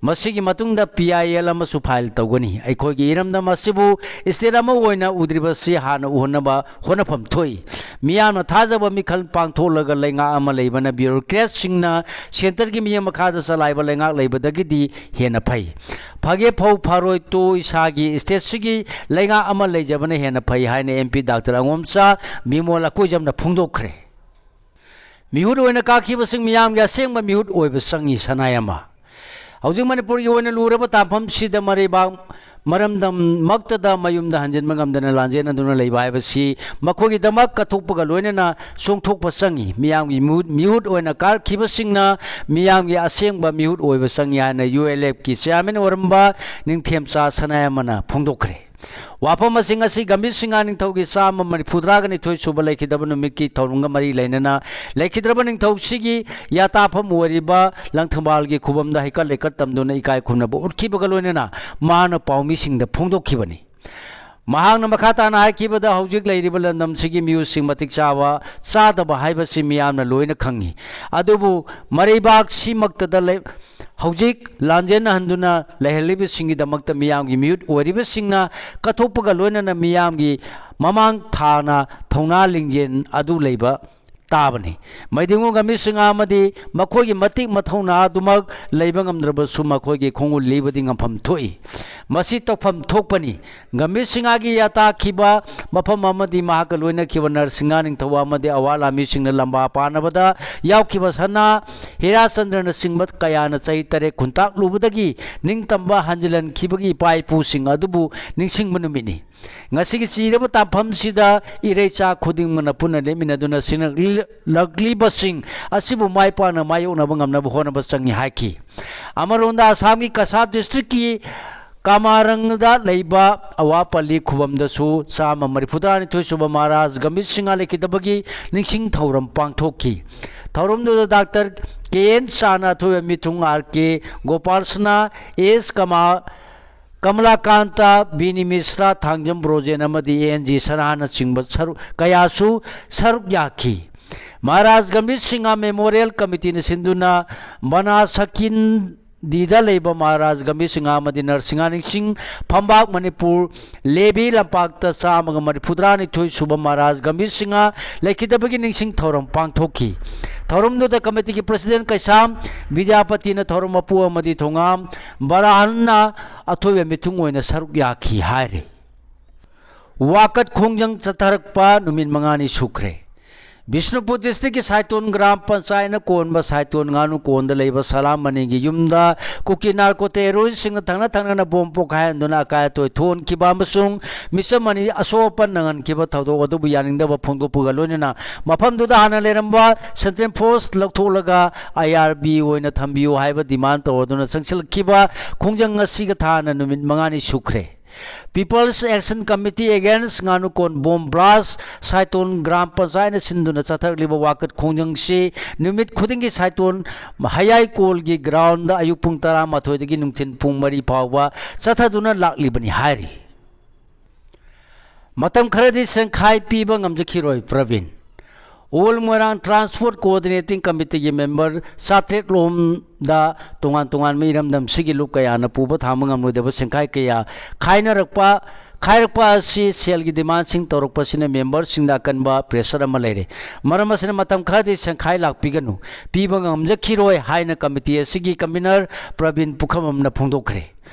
ꯃꯁꯤꯒꯤ ꯃꯇꯨꯡꯗ ꯄꯤ ꯑꯥꯏ ꯑꯦꯜ ꯑꯃꯁꯨ ꯐꯥꯏꯜ ꯇꯧꯒꯅꯤ꯫ ꯑꯩꯈꯣꯏꯒꯤ ꯏꯔꯝꯗꯝ ꯑꯁꯤꯕꯨ ꯁ꯭ꯇꯦꯠ ꯑꯃ ꯑꯣꯏꯅ ꯎꯗ꯭ꯔꯤꯕꯁꯤ ꯍꯥꯟꯅ ꯎꯍꯟꯅꯕ ꯍꯣꯠꯅꯐꯝ ꯊꯣꯛꯏ꯫ ꯃꯤꯌꯥꯝꯅ ꯊꯥꯖꯕ ꯃꯤꯈꯜ ꯄꯥꯡꯊꯣꯛꯂꯒ ꯂꯩꯉꯥꯛ ꯑꯃ ꯂꯩꯕꯅ ꯕ꯭ꯌꯨꯔꯣꯀ꯭ꯔꯦꯠꯁꯤꯡꯅ ꯁꯦꯟꯇꯔꯒꯤ ꯃꯤꯠꯌꯦꯡ ꯃꯈꯥꯗ ꯆꯂꯥꯏꯕ ꯂꯩꯉꯥꯛ ꯂꯩꯕꯗꯒꯤꯗꯤ ꯍꯦꯟꯅ ꯐꯩ꯫ ꯐꯒꯦ ꯐꯧ ꯐꯔꯣꯏ ꯇꯣ ꯏꯁꯥꯒꯤ ꯁ꯭ꯇꯦꯠꯁꯤꯒꯤ ꯂꯩꯉꯥꯛ ꯑꯃ ꯂꯩꯖꯕꯅ ꯍꯦꯟꯅ ꯐꯩ ꯍꯥꯏꯅ ꯑꯦꯝ ꯄꯤ ꯗꯥꯛꯇꯔ ꯑꯉꯣꯝꯆꯥ ꯕꯤꯃꯣꯜ ꯑꯀꯣꯏꯖꯝꯅ ꯐꯣꯡꯗꯣꯛꯈ꯭ꯔꯦ꯫ ꯃꯤꯍꯨꯠ ꯑꯣꯏꯅ ꯀꯥꯈꯤꯕꯁꯤꯡ ꯃꯤꯌꯥꯝꯒꯤ ꯑꯁꯦꯡꯕ ꯃꯤꯍꯨꯠ ꯑꯣꯏꯕ ꯆꯪꯏ꯫ ꯁꯅꯥꯌꯥꯝꯕ꯫ ꯍꯧꯖꯤꯛ ꯃꯅꯤꯄꯨꯔꯒꯤ ꯑꯣꯏꯅ ꯂꯨꯔꯕ ꯇꯥꯡꯐꯝꯁꯤꯗ ꯃꯔꯩꯕꯥꯛ ꯃꯔꯝꯗꯝꯃꯛꯇꯗ ꯃꯌꯨꯝꯗ ꯍꯟꯖꯤꯟꯕ ꯉꯝꯗꯅ ꯂꯥꯟꯖꯦꯟꯅꯗꯨꯅ ꯂꯩꯕ ꯍꯥꯏꯕꯁꯤ ꯃꯈꯣꯏꯒꯤꯗꯃꯛ ꯀꯠꯊꯣꯛꯄꯒ ꯂꯣꯏꯅꯅ ꯆꯣꯡꯊꯣꯛꯄ ꯆꯪꯏ꯫ ꯃꯤꯌꯥꯝꯒꯤ ꯃꯤꯍꯨꯠ, ꯃꯤꯍꯨꯠ ꯑꯣꯏꯅ ꯀꯥꯈꯤꯕꯁꯤꯡꯅ ꯃꯤꯌꯥꯝꯒꯤ ꯑꯁꯦꯡꯕ ꯃꯤꯍꯨꯠ ꯑꯣꯏꯕ ꯆꯪꯏ ꯍꯥꯏꯅ ꯌꯨ ꯑꯦꯜ ꯑꯦꯐꯀꯤ ꯆꯤꯌꯥꯔꯃꯦꯟ ꯑꯣꯏꯔꯝꯕ ꯅꯤꯡꯊꯦꯝꯆꯥ ꯁꯅꯥꯌꯥꯝꯕꯅ ꯐꯣꯡꯗꯣꯛꯈ꯭ꯔꯦ꯫ ꯋꯥꯐꯝ ꯑꯁꯤ ꯉꯁꯤ ꯒꯝꯚꯤꯔ ꯁꯤꯡꯍ ꯅꯤꯡꯊꯧꯒꯤ ꯆꯥꯝꯃ ꯃꯔꯤꯐꯨꯇꯔꯥꯒ ꯅꯤꯊꯣꯏ ꯁꯨꯕ ꯂꯩꯈꯤꯗꯕ ꯅꯨꯃꯤꯠꯀꯤ ꯊꯧꯔꯝꯒ ꯃꯔꯤ ꯂꯩꯅꯅ ꯂꯩꯈꯤꯗ꯭ꯔꯕ ꯅꯤꯡꯊꯧꯁꯤꯒꯤ ꯌꯥꯇꯥꯐꯝ ꯑꯣꯏꯔꯤꯕ ꯂꯪꯊꯕꯥꯜꯒꯤ ꯈꯨꯕꯝꯗ ꯍꯩꯀꯠ ꯂꯩꯀꯠ ꯇꯝꯗꯨꯅ ꯏꯀꯥꯏ ꯈꯨꯝꯅꯕ ꯎꯠꯈꯤꯕꯒ ꯂꯣꯏꯅꯅ ꯃꯍꯥꯛꯅ ꯄꯥꯎꯃꯤꯁꯤꯡꯗ ꯐꯣꯡꯗꯣꯛꯈꯤꯕꯅꯤ꯫ ꯃꯍꯥꯛꯅ ꯃꯈꯥ ꯇꯥꯅ ꯍꯥꯏꯈꯤꯕꯗ, ꯍꯧꯖꯤꯛ ꯂꯩꯔꯤꯕ ꯂꯝꯗꯝꯁꯤꯒꯤ ꯃꯤꯑꯣꯏꯁꯤꯡ ꯃꯇꯤꯛ ꯆꯥꯕ ꯆꯥꯗꯕ ꯍꯥꯏꯕꯁꯤ ꯃꯤꯌꯥꯝꯅ ꯂꯣꯏꯅ ꯈꯪꯏ꯫ ꯑꯗꯨꯕꯨ ꯃꯔꯩꯕꯥꯛ ꯁꯤꯃꯛꯇꯗ ꯂꯩ-, ꯍꯧꯖꯤꯛ ꯂꯥꯟꯖꯦꯟꯅꯍꯟꯗꯨꯅ ꯂꯩꯍꯜꯂꯤꯕꯁꯤꯡꯒꯤꯗꯃꯛꯇ ꯃꯤꯌꯥꯝꯒꯤ ꯃꯤꯍꯨꯠ ꯑꯣꯏꯔꯤꯕꯁꯤꯡꯅ ꯀꯠꯊꯣꯛꯄꯒ ꯂꯣꯏꯅꯅ ꯃꯤꯌꯥꯝꯒꯤ ꯃꯃꯥꯡ ꯊꯥꯅ ꯊꯧꯅꯥ ꯂꯤꯡꯖꯦꯜ ꯑꯗꯨ ꯂꯩꯕ ꯇꯥꯕꯅꯤ꯫ ꯃꯩꯗꯤꯡꯉꯨ ꯒꯝꯚꯤꯔ ꯁꯤꯡꯍ ꯑꯃꯗꯤ ꯃꯈꯣꯏꯒꯤ ꯃꯇꯤꯛ ꯃꯊꯧꯅꯥ ꯑꯗꯨꯃꯛ ꯂꯩꯕ ꯉꯝꯗ꯭ꯔꯕꯁꯨ ꯃꯈꯣꯏꯒꯤ ꯈꯣꯡꯒꯨꯜ ꯂꯤꯕꯗꯤ ꯉꯝꯐꯝ ꯊꯣꯛꯏ꯫ ꯃꯁꯤ ꯇꯧꯐꯝ ꯊꯣꯛꯄꯅꯤ꯫ ꯒꯝꯚꯤꯔ ꯁꯤꯡꯍꯒꯤ ꯌꯥꯇꯥꯈꯤꯕ ꯃꯐꯝ ꯑꯃꯗꯤ ꯃꯍꯥꯛꯀ ꯂꯣꯏꯅꯈꯤꯕ ꯅꯔꯁꯤꯡꯍ ꯅꯤꯡꯊꯧ ꯑꯃꯗꯤ ꯑꯋꯥ ꯂꯥꯃꯤꯁꯤꯡꯅ ꯂꯝꯕꯥ ꯄꯥꯅꯕꯗ ꯌꯥꯎꯈꯤꯕ ꯁꯅꯥ, ꯍꯤꯔꯥꯆꯟꯗ꯭ꯔꯅꯆꯤꯡꯕ ꯀꯌꯥꯅ ꯆꯍꯤ ꯇꯔꯦꯠ ꯈꯨꯟꯇꯥꯛꯂꯨꯕꯗꯒꯤ ꯅꯤꯡꯇꯝꯕ ꯍꯟꯖꯤꯜꯍꯟꯈꯤꯕꯒꯤ ꯏꯄꯥ ꯏꯄꯨꯁꯤꯡ ꯑꯗꯨꯕꯨ ꯅꯤꯡꯁꯤꯡꯕ ꯅꯨꯃꯤꯠꯅꯤ꯫ ꯉꯁꯤꯒꯤ ꯆꯤꯔꯕ ꯇꯥꯟꯐꯝꯁꯤꯗ ꯏꯔꯩꯆꯥ ꯈꯨꯗꯤꯡꯃꯛꯅ ꯄꯨꯟꯅ ꯂꯦꯞꯃꯤꯟꯅꯗꯨꯅ ꯁꯤꯡꯅꯔꯛꯂꯤꯕꯁꯤꯡ ꯑꯁꯤꯕꯨ ꯃꯥꯏ ꯄꯥꯛꯅ ꯃꯥꯌꯣꯛꯅꯕ ꯉꯝꯅꯕ ꯍꯣꯠꯅꯕ ꯆꯪꯏ ꯍꯥꯏꯈꯤ꯫ ꯑꯃꯔꯣꯝꯗ ꯑꯁꯥꯝꯒꯤ ꯀꯁꯥꯔ ꯗꯤꯁꯇ꯭ꯔꯤꯛꯀꯤ ꯀꯥꯃꯥꯔꯪꯗ ꯂꯩꯕ ꯑꯋꯥꯄꯜꯂꯤ ꯈꯨꯕꯝꯗꯁꯨ ꯆꯥꯝꯃ ꯃꯔꯤꯐꯨꯇꯔꯥꯅꯤꯊꯣꯏ ꯁꯨꯕ ꯃꯍꯥꯔꯥꯖ ꯒꯝꯚꯤꯔ ꯁꯤꯡꯍ ꯂꯩꯈꯤꯗꯕꯒꯤ ꯅꯤꯡꯁꯤꯡ ꯊꯧꯔꯝ ꯄꯥꯡꯊꯣꯛꯈꯤ꯫ ꯊꯧꯔꯝꯗꯨꯗ ꯗꯥꯛꯇꯔ ꯀꯦ ꯑꯦꯟ ꯁꯥꯅ, ꯑꯊꯣꯏꯕ ꯃꯤꯊꯨꯡ ꯑꯥꯔ ꯀꯦ ꯒꯣꯄꯥꯜꯁꯅꯥ, ꯑꯦꯁ ꯀꯃꯥ-, ꯀꯃꯂꯥꯀꯥꯟꯇ, ꯕꯤꯅꯤ ꯃꯤꯁ꯭ꯔꯥ, ꯊꯥꯡꯖꯝ ꯕ꯭ꯔꯣꯖꯦꯟ ꯑꯃꯗꯤ ꯑꯦ ꯑꯦꯟ ꯖꯤ ꯁꯅꯥꯅꯆꯤꯡꯕ ꯁꯔꯨꯛ, ꯀꯌꯥꯁꯨ ꯁꯔꯨꯛ ꯌꯥꯈꯤ꯫ ꯃꯍꯥꯔꯥꯖ ꯒꯝꯚꯤꯔ ꯁꯤꯡꯍ ꯃꯦꯃꯣꯔꯤꯌꯦꯜ ꯀꯃꯤꯇꯤꯅ ꯁꯤꯟꯗꯨꯅ ꯕꯅꯥ ꯁꯀꯤꯟꯗꯤꯗ ꯂꯩꯕ ꯃꯍꯥꯔꯥꯖ ꯒꯝꯚꯤꯔ ꯁꯤꯡꯍ ꯑꯃꯗꯤ ꯅꯔꯁꯤꯡꯍ ꯅꯤꯡꯁꯤꯡ ꯐꯝꯕꯥꯛ ꯃꯅꯤꯄꯨꯔ ꯂꯦꯕꯤ ꯂꯝꯄꯥꯛꯇ ꯆꯥꯝꯃꯒ ꯃꯔꯤꯐꯨꯇꯔꯥꯅꯤꯊꯣꯏ ꯁꯨꯕ ꯃꯍꯥꯔꯥꯖ ꯒꯝꯚꯤꯔ ꯁꯤꯡꯍ ꯂꯩꯈꯤꯗꯕꯒꯤ ꯅꯤꯡꯁꯤꯡ ꯊꯧꯔꯝ ꯄꯥꯡꯊꯣꯛꯈꯤ꯫ ꯊꯧꯔꯝꯗꯨꯗ ꯀꯃꯤꯇꯤꯒꯤ ꯄ꯭ꯔꯁꯤꯗꯦꯟ ꯀꯩꯁꯥꯝ ꯕꯤꯗ꯭ꯌꯥꯄꯇꯤꯅ ꯊꯧꯔꯝ ꯃꯄꯨ ꯑꯃꯗꯤ ꯊꯣꯉꯥꯝ ꯕꯔꯥꯍꯟꯅ ꯑꯊꯣꯏꯕ ꯃꯤꯊꯨꯡ ꯑꯣꯏꯅ ꯁꯔꯨꯛ ꯌꯥꯈꯤ ꯍꯥꯏꯔꯤ꯫ ꯋꯥꯀꯠ ꯈꯣꯡꯖꯪ ꯆꯠꯊꯔꯛꯄ ꯅꯨꯃꯤꯠ ꯃꯉꯥꯅꯤ ꯁꯨꯈ꯭ꯔꯦ꯫ ꯕꯤꯁꯅꯨꯄꯨꯔ ꯗꯤꯁꯇ꯭ꯔꯤꯛꯀꯤ ꯁꯥꯏꯇꯣꯟ ꯒ꯭ꯔꯥꯝ ꯄꯟꯆꯥꯌꯠꯅ ꯀꯣꯟꯕ ꯁꯥꯏꯇꯣꯟ ꯉꯥꯅꯨ ꯀꯣꯟꯗ ꯂꯩꯕ ꯁꯂꯥꯝꯃꯅꯤꯒꯤ ꯌꯨꯝꯗ ꯀꯨꯀꯤ ꯅꯥꯔꯀꯣ ꯇꯦꯔꯣꯔꯤꯁꯁꯤꯡꯅ ꯊꯪꯅ ꯊꯪꯅꯅ ꯕꯣꯝ ꯄꯣꯈꯥꯏꯍꯟꯗꯨꯅ ꯑꯀꯥꯏ ꯑꯇꯣꯏ ꯊꯣꯛꯍꯟꯈꯤꯕ ꯑꯃꯁꯨꯡ ꯃꯤꯆꯝ ꯑꯅꯤ ꯑꯁꯣꯛ ꯑꯄꯟ ꯅꯪꯍꯟꯈꯤꯕ ꯊꯧꯗꯣꯛ ꯑꯗꯨꯕꯨ ꯌꯥꯅꯤꯡꯗꯕ ꯐꯣꯡꯗꯣꯛꯄꯒ ꯂꯣꯏꯅꯅ ꯃꯐꯝꯗꯨꯗ ꯍꯥꯟꯅ ꯂꯩꯔꯝꯕ ꯁꯦꯟꯇ꯭ꯔꯦꯜ ꯐꯣꯔꯁ ꯂꯧꯊꯣꯛꯂꯒ ꯑꯥꯏ ꯑꯥꯔ ꯕꯤ ꯑꯣꯏꯅ ꯊꯝꯕꯤꯌꯨ ꯍꯥꯏꯕ ꯗꯤꯃꯥꯟ ꯇꯧꯔꯗꯨꯅ ꯆꯪꯁꯤꯜꯂꯛꯈꯤꯕ ꯈꯣꯡꯖꯪ ꯑꯁꯤꯒ ꯊꯥꯅ ꯅꯨꯃꯤꯠ ꯃꯉꯥꯅꯤ ꯁꯨꯈ꯭ꯔꯦ꯫ People's Action Committee Against Nganukon Bomb Blast Saiton Gram ꯄꯟꯆꯥꯌꯠꯅ ꯁꯤꯟꯗꯨꯅ ꯆꯠꯊꯔꯛꯂꯤꯕ ꯋꯥꯀꯠ ꯈꯣꯡꯖꯪꯁꯤ ꯅꯨꯃꯤꯠ ꯈꯨꯗꯤꯡꯒꯤ ꯁꯥꯏꯇꯣꯟ ꯍꯌꯥꯏꯀꯣꯜꯒꯤ ground ꯑꯌꯨꯛ ꯄꯨꯡ ꯇꯔꯥꯃꯥꯊꯣꯏꯗꯒꯤ ꯅꯨꯡꯊꯤꯜ ꯄꯨꯡ ꯃꯔꯤ ꯐꯥꯎꯕ ꯆꯠꯊꯗꯨꯅ ꯂꯥꯛꯂꯤꯕꯅꯤ ꯍꯥꯏꯔꯤ꯫ ꯃꯇꯝ ꯈꯔꯗꯤ ꯁꯦꯟꯈꯥꯏ ꯄꯤꯕ ꯉꯝꯖꯈꯤꯔꯣꯏ Praveen. All Moirang Transport Coordinating Committeeꯒꯤ member ꯆꯥꯇ꯭ꯔꯦꯠ ꯂꯣꯝꯗ ꯇꯣꯉꯥꯟ ꯇꯣꯉꯥꯟꯕ ꯏꯔꯝꯗꯝꯁꯤꯒꯤ ꯂꯨꯞ ꯀꯌꯥꯅ ꯄꯨꯕ ꯊꯥꯡꯕ ꯉꯝꯂꯣꯏꯗꯕ ꯁꯦꯟꯈꯥꯏ ꯀꯌꯥ ꯈꯥꯏꯅꯔꯛꯄ, ꯈꯥꯏꯔꯛꯄ ꯑꯁꯤ ꯁꯦꯜꯒꯤ demandꯁꯤꯡ ꯇꯧꯔꯛꯄꯁꯤꯅ memberꯁꯤꯡꯗ ꯑꯀꯟꯕ pressure ꯑꯃ ꯂꯩꯔꯦ꯫ ꯃꯔꯝ ꯑꯁꯤꯅ ꯃꯇꯝ ꯈꯔꯗꯤ ꯁꯦꯟꯈꯥꯏ ꯂꯥꯛꯄꯤꯒꯅꯨ, ꯄꯤꯕ ꯉꯝꯖꯈꯤꯔꯣꯏ ꯍꯥꯏꯅ committee ꯑꯁꯤꯒꯤ convener ꯄ꯭ꯔꯕꯤꯟ ꯄꯨꯈ꯭ꯔꯝꯕꯝꯅ ꯐꯣꯡꯗꯣꯛꯈ꯭ꯔꯦ꯫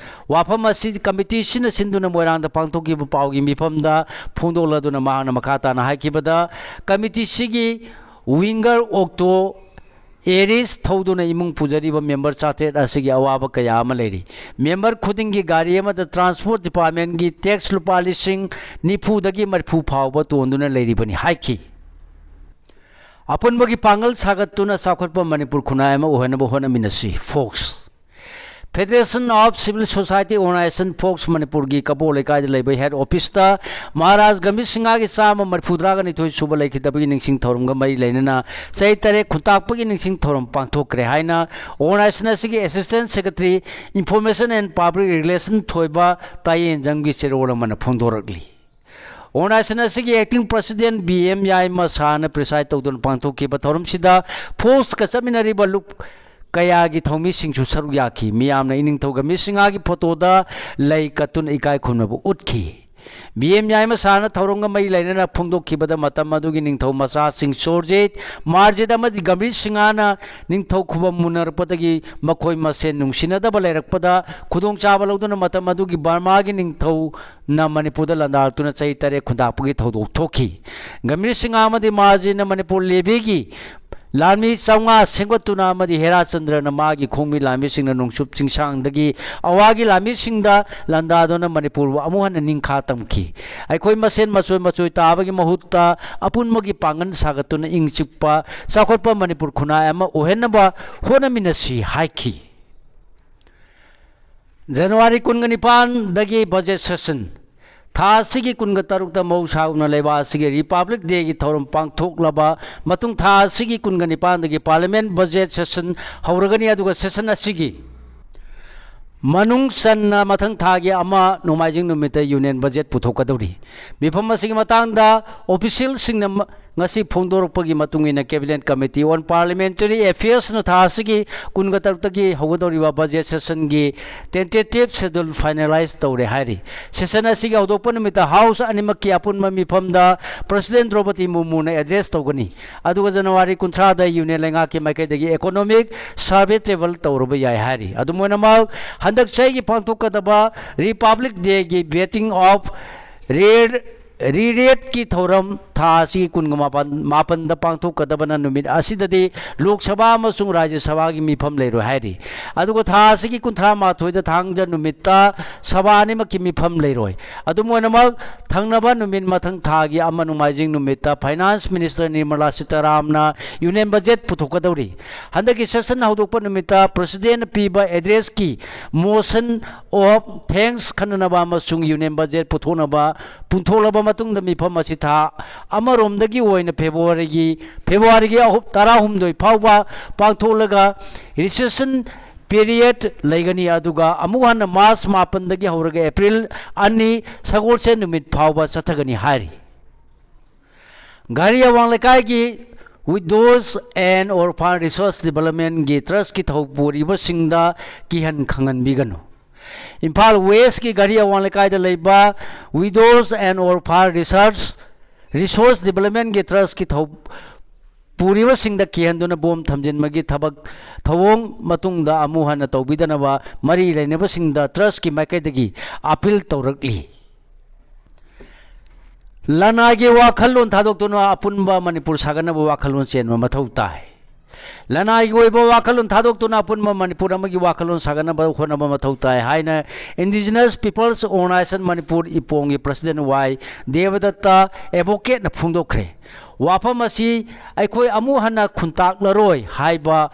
ꯋꯥꯐꯝ ꯑꯁꯤ committeeꯁꯤꯅ ꯁꯤꯟꯗꯨꯅ ꯃꯣꯏꯔꯥꯡꯗ ꯄꯥꯡꯊꯣꯛꯈꯤꯕ ꯄꯥꯎꯒꯤ ꯃꯤꯐꯝꯗ ꯐꯣꯡꯗꯣꯛꯂꯗꯨꯅ ꯃꯍꯥꯛꯅ ꯃꯈꯥ ꯇꯥꯅ ꯍꯥꯏꯈꯤꯕꯗ, committeeꯁꯤꯒꯤ winger auto Aries ꯊꯧꯗꯨꯅ ꯏꯃꯨꯡ ꯄꯨꯖꯔꯤꯕ member ꯆꯥꯇ꯭ꯔꯦꯠ ꯑꯁꯤꯒꯤ ꯑꯋꯥꯕ ꯀꯌꯥ ꯑꯃ ꯂꯩꯔꯤ꯫ Member ꯈꯨꯗꯤꯡꯒꯤ ꯒꯥꯔꯤ ꯑꯃꯗ transport departmentꯀꯤ tax ꯂꯨꯄꯥ ꯂꯤꯁꯤꯡ ꯅꯤꯐꯨꯗꯒꯤ ꯃꯔꯤꯐꯨ ꯐꯥꯎꯕ ꯇꯣꯟꯗꯨꯅ ꯂꯩꯔꯤꯕꯅꯤ ꯍꯥꯏꯈꯤ꯫ ꯑꯄꯨꯟꯕꯒꯤ ꯄꯥꯡꯒꯜ ꯁꯥꯒꯠꯇꯨꯅ ꯆꯥꯎꯈꯠꯄ ꯃꯅꯤꯄꯨꯔ ꯈꯨꯟꯅꯥꯏ ꯑꯃ ꯑꯣꯏꯍꯟꯅꯕ ꯍꯣꯠꯅꯃꯤꯟꯅꯁꯤ, fox. Federation of Civil Society Organization, fox, ꯃꯅꯤꯄꯨꯔꯒꯤ ꯀꯕꯣ ꯂꯩꯀꯥꯏꯗ ꯂꯩꯕ head officeꯇ ꯃꯍꯥꯔꯥꯖ ꯒꯝꯚꯤꯔ ꯁꯤꯡꯍꯒꯤ ꯆꯥꯝꯃ ꯃꯔꯤꯐꯨꯇꯔꯥꯒ ꯅꯤꯊꯣꯏ ꯁꯨꯕ ꯂꯩꯈꯤꯗꯕꯒꯤ ꯅꯤꯡꯁꯤꯡ ꯊꯧꯔꯝꯒ ꯃꯔꯤ ꯂꯩꯅꯅ ꯆꯍꯤ ꯇꯔꯦꯠ ꯈꯨꯟꯇꯥꯛꯄꯒꯤ ꯅꯤꯡꯁꯤꯡ ꯊꯧꯔꯝ ꯄꯥꯡꯊꯣꯛꯈ꯭ꯔꯦ ꯍꯥꯏꯅ organization ꯑꯁꯤꯒꯤ assistant secretary, information and public relation ꯊꯣꯏꯕ ꯇꯥꯌꯦꯟꯖꯝꯒꯤ ꯆꯦꯔꯣꯜ ꯑꯃꯅ ꯐꯣꯡꯗꯣꯔꯛꯂꯤ꯫ Organization ꯑꯁꯤꯒꯤ acting president B M Yaima ꯁꯥꯍꯅ preside ꯇꯧꯗꯨꯅ ꯄꯥꯡꯊꯣꯛꯈꯤꯕ ꯊꯧꯔꯝꯁꯤꯗ ꯐꯣꯛꯁꯀ ꯆꯠꯃꯤꯟꯅꯔꯤꯕ ꯂꯨꯞ ꯀꯌꯥꯒꯤ ꯊꯧꯃꯤꯁꯤꯡꯁꯨ ꯁꯔꯨꯛ ꯌꯥꯈꯤ꯫ ꯃꯤꯌꯥꯝꯅ ꯏꯅꯤꯡꯊꯧ ꯒꯝꯚꯤꯔ ꯁꯤꯡꯍꯒꯤ photoꯗ ꯂꯩ ꯀꯠꯇꯨꯅ ꯏꯀꯥꯏ ꯈꯨꯝꯅꯕ ꯎꯠꯈꯤ꯫ ꯕꯤ ꯑꯦꯝ ꯌꯥꯏꯃ ꯁꯥꯍꯅ ꯊꯧꯔꯝꯒ ꯃꯔꯤ ꯂꯩꯅꯅ ꯐꯣꯡꯗꯣꯛꯈꯤꯕꯗ, ꯃꯇꯝ ꯑꯗꯨꯒꯤ ꯅꯤꯡꯊꯧ ꯃꯆꯥꯁꯤꯡ ꯁꯨꯔꯖꯤꯠ, ꯃꯥꯔꯖꯤꯠ ꯑꯃꯗꯤ ꯒꯝꯚꯤꯔ ꯁꯤꯡꯍꯅ ꯅꯤꯡꯊꯧ ꯈꯨꯕꯝ ꯃꯨꯟꯅꯔꯛꯄꯗꯒꯤ ꯃꯈꯣꯏ ꯃꯁꯦꯟ ꯅꯨꯡꯁꯤꯅꯗꯕ ꯂꯩꯔꯛꯄꯗ ꯈꯨꯗꯣꯡꯆꯥꯕ ꯂꯧꯗꯨꯅ ꯃꯇꯝ ꯑꯗꯨꯒꯤ ꯕꯔꯃꯥꯒꯤ ꯅꯤꯡꯊꯧ ꯅ ꯃꯅꯤꯄꯨꯔꯗ ꯂꯥꯟꯗꯥꯔꯛꯇꯨꯅ ꯆꯍꯤ ꯇꯔꯦꯠ ꯈꯨꯟꯇꯥꯛꯄꯒꯤ ꯊꯧꯗꯣꯛ ꯊꯣꯛꯈꯤ꯫ ꯒꯝꯚꯤꯔ ꯁꯤꯡꯍ ꯑꯃꯗꯤ ꯃꯥꯔꯖꯤꯅ ꯃꯅꯤꯄꯨꯔ ꯂꯦꯚꯤꯒꯤ ꯂꯥꯟꯃꯤ ꯆꯥꯝꯃꯉꯥ ꯁꯦꯝꯒꯠꯇꯨꯅ ꯑꯃꯗꯤ ꯍꯦꯔꯥꯆꯟꯗ꯭ꯔꯅ ꯃꯥꯒꯤ ꯈꯣꯡꯃꯤ ꯂꯥꯟꯃꯤꯁꯤꯡꯅ ꯅꯣꯡꯆꯨꯞ ꯆꯤꯡꯁꯥꯡꯗꯒꯤ ꯑꯋꯥꯒꯤ ꯂꯥꯟꯃꯤꯁꯤꯡꯗ ꯂꯥꯟꯗꯥꯗꯨꯅ ꯃꯅꯤꯄꯨꯔꯕꯨ ꯑꯃꯨꯛ ꯍꯟꯅ ꯅꯤꯡꯈꯥ ꯇꯝꯈꯤ꯫ ꯑꯩꯈꯣꯏ ꯃꯁꯦꯟ ꯃꯆꯣꯏ ꯃꯆꯣꯏ ꯇꯥꯕꯒꯤ ꯃꯍꯨꯠꯇ ꯑꯄꯨꯟꯕꯒꯤ ꯄꯥꯡꯒꯜ ꯁꯥꯒꯠꯇꯨꯅ ꯏꯪ ꯆꯤꯛꯄ ꯆꯥꯎꯈꯠꯄ ꯃꯅꯤꯄꯨꯔ ꯈꯨꯟꯅꯥꯏ ꯑꯃ ꯑꯣꯏꯍꯟꯅꯕ ꯍꯣꯠꯅꯃꯤꯟꯅꯁꯤ ꯍꯥꯏꯈꯤ꯫ ꯖꯅꯋꯥꯔꯤ ꯀꯨꯟꯒ ꯅꯤꯄꯥꯟꯗꯒꯤ budget session, ꯊꯥ ꯑꯁꯤꯒꯤ ꯀꯨꯟꯒ ꯇꯔꯨꯛꯇ ꯃꯍꯧꯁꯥꯒꯨꯝꯅ ꯂꯩꯕꯥꯛ ꯑꯁꯤꯒꯤ Republic Dayꯒꯤ ꯊꯧꯔꯝ ꯄꯥꯡꯊꯣꯛꯂꯕ ꯃꯇꯨꯡ, ꯊꯥ ꯑꯁꯤꯒꯤ ꯀꯨꯟꯒ ꯅꯤꯄꯥꯟꯗꯒꯤ Parliament budget session ꯍꯧꯔꯒꯅꯤ꯫ ꯑꯗꯨꯒ session ꯑꯁꯤꯒꯤ ꯃꯅꯨꯡ ꯆꯟꯅ ꯃꯊꯪ ꯊꯥꯒꯤ ꯑꯃ ꯅꯣꯡꯃꯥꯏꯖꯤꯡ ꯅꯨꯃꯤꯠꯇ Union budget ꯄꯨꯊꯣꯛꯀꯗꯧꯔꯤ꯫ ꯃꯤꯐꯝ ꯑꯁꯤꯒꯤ ꯃꯇꯥꯡꯗ officialꯁꯤꯡꯅ ꯃ-, ꯉꯁꯤ ꯐꯣꯡꯗꯣꯔꯛꯄꯒꯤ ꯃꯇꯨꯡ ꯏꯟꯅ, Cabinet Committee on Parliamentary Affairsꯅ ꯊꯥ ꯑꯁꯤꯒꯤ ꯀꯨꯟꯒ ꯇꯔꯨꯛꯇꯒꯤ ꯍꯧꯒꯗꯧꯔꯤꯕ budget sessionꯒꯤ tentative schedule finalize ꯇꯧꯔꯦ ꯍꯥꯏꯔꯤ꯫ Session ꯑꯁꯤꯒꯤ ꯍꯧꯗꯣꯛꯄ ꯅꯨꯃꯤꯠꯇ House ꯑꯅꯤꯃꯛꯀꯤ ꯑꯄꯨꯟꯕ ꯃꯤꯐꯝꯗ President ꯗ꯭ꯔꯧꯄꯗꯤ ꯃꯨꯔꯃꯨꯅ address ꯇꯧꯒꯅꯤ꯫ ꯑꯗꯨꯒ ꯖꯅꯋꯥꯔꯤ ꯀꯨꯟꯊ꯭ꯔꯥꯗ Union ꯂꯩꯉꯥꯛꯀꯤ ꯃꯥꯏꯀꯩꯗꯒꯤ economic survey table ꯇꯧꯔꯨꯕ ꯌꯥꯏ ꯍꯥꯏꯔꯤ꯫ ꯑꯗꯨꯝ ꯑꯣꯏꯅꯃꯛ, ꯍꯟꯗꯛ ꯆꯍꯤꯒꯤ ꯄꯥꯡꯊꯣꯛꯀꯗꯕ Republic Dayꯒꯤ voting of re-, re-rateꯀꯤ ꯊꯧꯔꯝ ꯊꯥ ꯑꯁꯤꯒꯤ ꯀꯨꯟꯒ ꯃꯥꯄꯟ, ꯃꯥꯄꯟꯗ ꯄꯥꯡꯊꯣꯛꯀꯗꯕꯅ ꯅꯨꯃꯤꯠ ꯑꯁꯤꯗꯗꯤ ꯂꯣꯛ ꯁꯚꯥ ꯑꯃꯁꯨꯡ ꯔꯥꯖ꯭ꯌ ꯁꯚꯥꯒꯤ ꯃꯤꯐꯝ ꯂꯩꯔꯣꯏ ꯍꯥꯏꯔꯤ꯫ ꯑꯗꯨꯒ ꯊꯥ ꯑꯁꯤꯒꯤ ꯀꯨꯟꯊ꯭ꯔꯥ ꯃꯥꯊꯣꯏꯗ ꯊꯥꯡꯖ ꯅꯨꯃꯤꯠꯇ ꯁꯚꯥ ꯑꯅꯤꯃꯛꯀꯤ ꯃꯤꯐꯝ ꯂꯩꯔꯣꯏ꯫ ꯑꯗꯨꯝ ꯑꯣꯏꯅꯃꯛ, ꯊꯪꯅꯕ ꯅꯨꯃꯤꯠ ꯃꯊꯪ ꯊꯥꯒꯤ ꯑꯃ ꯅꯣꯡꯃꯥꯏꯖꯤꯡ ꯅꯨꯃꯤꯠꯇ Finance Minister Nirmala ꯁꯤꯇꯥꯔꯥꯝꯅ Union budget ꯄꯨꯊꯣꯛꯀꯗꯧꯔꯤ꯫ ꯍꯟꯗꯛꯀꯤ session ꯍꯧꯗꯣꯛꯄ ꯅꯨꯃꯤꯠꯇ Presidentꯅ ꯄꯤꯕ addressꯀꯤ motion of thanks ꯈꯟꯅꯅꯕ ꯑꯃꯁꯨꯡ Union budget ꯄꯨꯊꯣꯛꯅꯕ, ꯄꯨꯊꯣꯛꯂꯕ ꯃꯇꯨꯡꯗ ꯃꯤꯐꯝ ꯑꯁꯤ ꯊꯥ ꯑꯃꯔꯣꯝꯗꯒꯤ ꯑꯣꯏꯅ Februaryꯒꯤ, Februaryꯒꯤ ꯑꯍꯨꯝ, ꯇꯔꯥꯍꯨꯝꯗꯣꯏ ꯐꯥꯎꯕ ꯄꯥꯡꯊꯣꯛꯂꯒ recession period ꯂꯩꯒꯅꯤ꯫ ꯑꯗꯨꯒ ꯑꯃꯨꯛ ꯍꯟꯅ March ꯃꯥꯄꯟꯗꯒꯤ ꯍꯧꯔꯒ April ꯑꯅꯤ, ꯁꯒꯣꯜꯁꯦꯟ ꯅꯨꯃꯤꯠ ꯐꯥꯎꯕ ꯆꯠꯊꯒꯅꯤ ꯍꯥꯏꯔꯤ꯫ ꯘꯔꯤ ꯑꯋꯥꯡ ꯂꯩꯀꯥꯏꯒꯤ Widows and Orphan Resource Developmentꯒꯤ Trustꯀꯤ ꯊꯧ ꯄꯨꯔꯤꯕꯁꯤꯡꯗ ꯀꯤꯍꯟ ꯈꯪꯍꯟꯕꯤꯒꯅꯨ꯫ ꯏꯝꯐꯥꯜ Westꯀꯤ ꯘꯔꯤ ꯑꯋꯥꯡ ꯂꯩꯀꯥꯏꯗ ꯂꯩꯕ Widows and Orphan Research, Resource Developmentꯒꯤ Trustꯀꯤ ꯊꯧ ꯄꯨꯔꯤꯕꯁꯤꯡꯗ ꯀꯤꯍꯟꯗꯨꯅ ꯕꯣꯝ ꯊꯝꯖꯤꯟꯕꯒꯤ ꯊꯕꯛ ꯊꯧꯑꯣꯡ ꯃꯇꯨꯡꯗ ꯑꯃꯨꯛ ꯍꯟꯅ ꯇꯧꯕꯤꯗꯅꯕ ꯃꯔꯤ ꯂꯩꯅꯕꯁꯤꯡꯗ Trustꯀꯤ ꯃꯥꯏꯀꯩꯗꯒꯤ appeal ꯇꯧꯔꯛꯂꯤ꯫ ꯂꯅꯥꯏꯒꯤ ꯋꯥꯈꯜꯂꯣꯟ ꯊꯥꯗꯣꯛꯇꯨꯅ ꯑꯄꯨꯟꯕ ꯃꯅꯤꯄꯨꯔ ꯁꯥꯒꯠꯅꯕ ꯋꯥꯈꯜꯂꯣꯟ ꯆꯦꯟꯕ ꯃꯊꯧ ꯇꯥꯏ꯫ ꯂꯅꯥꯏꯒꯤ ꯑꯣꯏꯕ ꯋꯥꯈꯜꯂꯣꯟ ꯊꯥꯗꯣꯛꯇꯨꯅ ꯑꯄꯨꯟꯕ ꯃꯅꯤꯄꯨꯔ ꯑꯃꯒꯤ ꯋꯥꯈꯜꯂꯣꯟ ꯁꯥꯒꯠꯅꯕ ꯍꯣꯠꯅꯕ ꯃꯊꯧ ꯇꯥꯏ ꯍꯥꯏꯅ Indigenous Peoples Organisation Manipur, ꯏꯄꯣꯡꯒꯤ President ꯋꯥꯏ ꯗꯦꯕꯗꯠꯇ Advocateꯅ ꯐꯣꯡꯗꯣꯛꯈ꯭ꯔꯦ꯫ ꯋꯥꯐꯝ ꯑꯁꯤ ꯑꯩꯈꯣꯏ ꯑꯃꯨꯛ ꯍꯟꯅ ꯈꯨꯟꯇꯥꯛꯂꯔꯣꯏ ꯍꯥꯏꯕ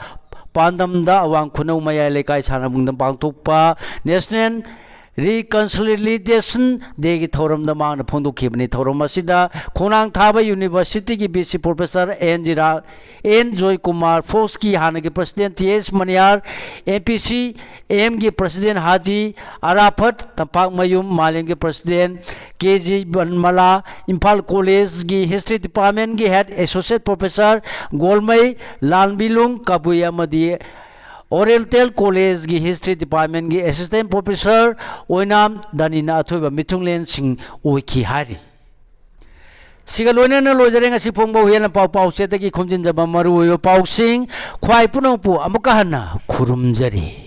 ꯄꯥꯟꯗꯝꯗ ꯑꯋꯥꯡ ꯈꯨꯅꯧ ꯃꯌꯥꯏ ꯂꯩꯀꯥꯏ ꯁꯥꯟꯅꯕꯨꯡꯗ ꯄꯥꯡꯊꯣꯛꯄ National Reconciliation Dayꯒꯤ ꯊꯧꯔꯝꯗ ꯃꯍꯥꯛꯅ ꯐꯣꯡꯗꯣꯛꯈꯤꯕꯅꯤ꯫ ꯊꯧꯔꯝ ꯑꯁꯤꯗ ꯈꯣꯡꯅꯥꯡ ꯊꯥꯕ Universityꯒꯤ VC Professor N ꯖꯤꯔꯥ, N ꯖꯣꯏꯀꯨꯃꯥꯔ, ꯐꯣꯁꯀꯤ ꯍꯥꯟꯅꯒꯤ President T S ꯃꯅꯤꯌꯥꯔ, MPCMꯒꯤ President ꯍꯥꯖꯤ ꯑꯔꯥꯐꯠ, Tampakmayum ꯃꯥꯂꯦꯝꯒꯤ President K G Banmala, Imphal Collegeꯒꯤ History Departmentꯀꯤ Head Associate Professor Golmei Lalbilung Kabui ꯑꯃꯗꯤ Oriental Collegeꯀꯤ History Departmentꯀꯤ Assistant Professor ꯑꯣꯏꯅꯥꯝ ꯗꯥꯅꯤꯅ ꯑꯊꯣꯏꯕ ꯃꯤꯊꯨꯡꯂꯦꯟꯁꯤꯡ ꯑꯣꯏꯈꯤ ꯍꯥꯏꯔꯤ꯫ ꯁꯤꯒ ꯂꯣꯏꯅꯅ ꯂꯣꯏꯖꯔꯦ ꯉꯁꯤ ꯐꯣꯡꯕ ꯍꯨꯏꯌꯦꯟ ꯂꯥꯟꯄꯥꯎ ꯄꯥꯎꯆꯦꯗꯒꯤ ꯈꯣꯝꯖꯤꯟꯖꯕ ꯃꯔꯨꯑꯣꯏꯕ ꯄꯥꯎꯁꯤꯡ꯫ ꯈ꯭ꯋꯥꯏ ꯄꯨꯝꯅꯃꯛꯄꯨ ꯑꯃꯨꯛꯀ ꯍꯟꯅ ꯈꯨꯔꯨꯝꯖꯔꯤ꯫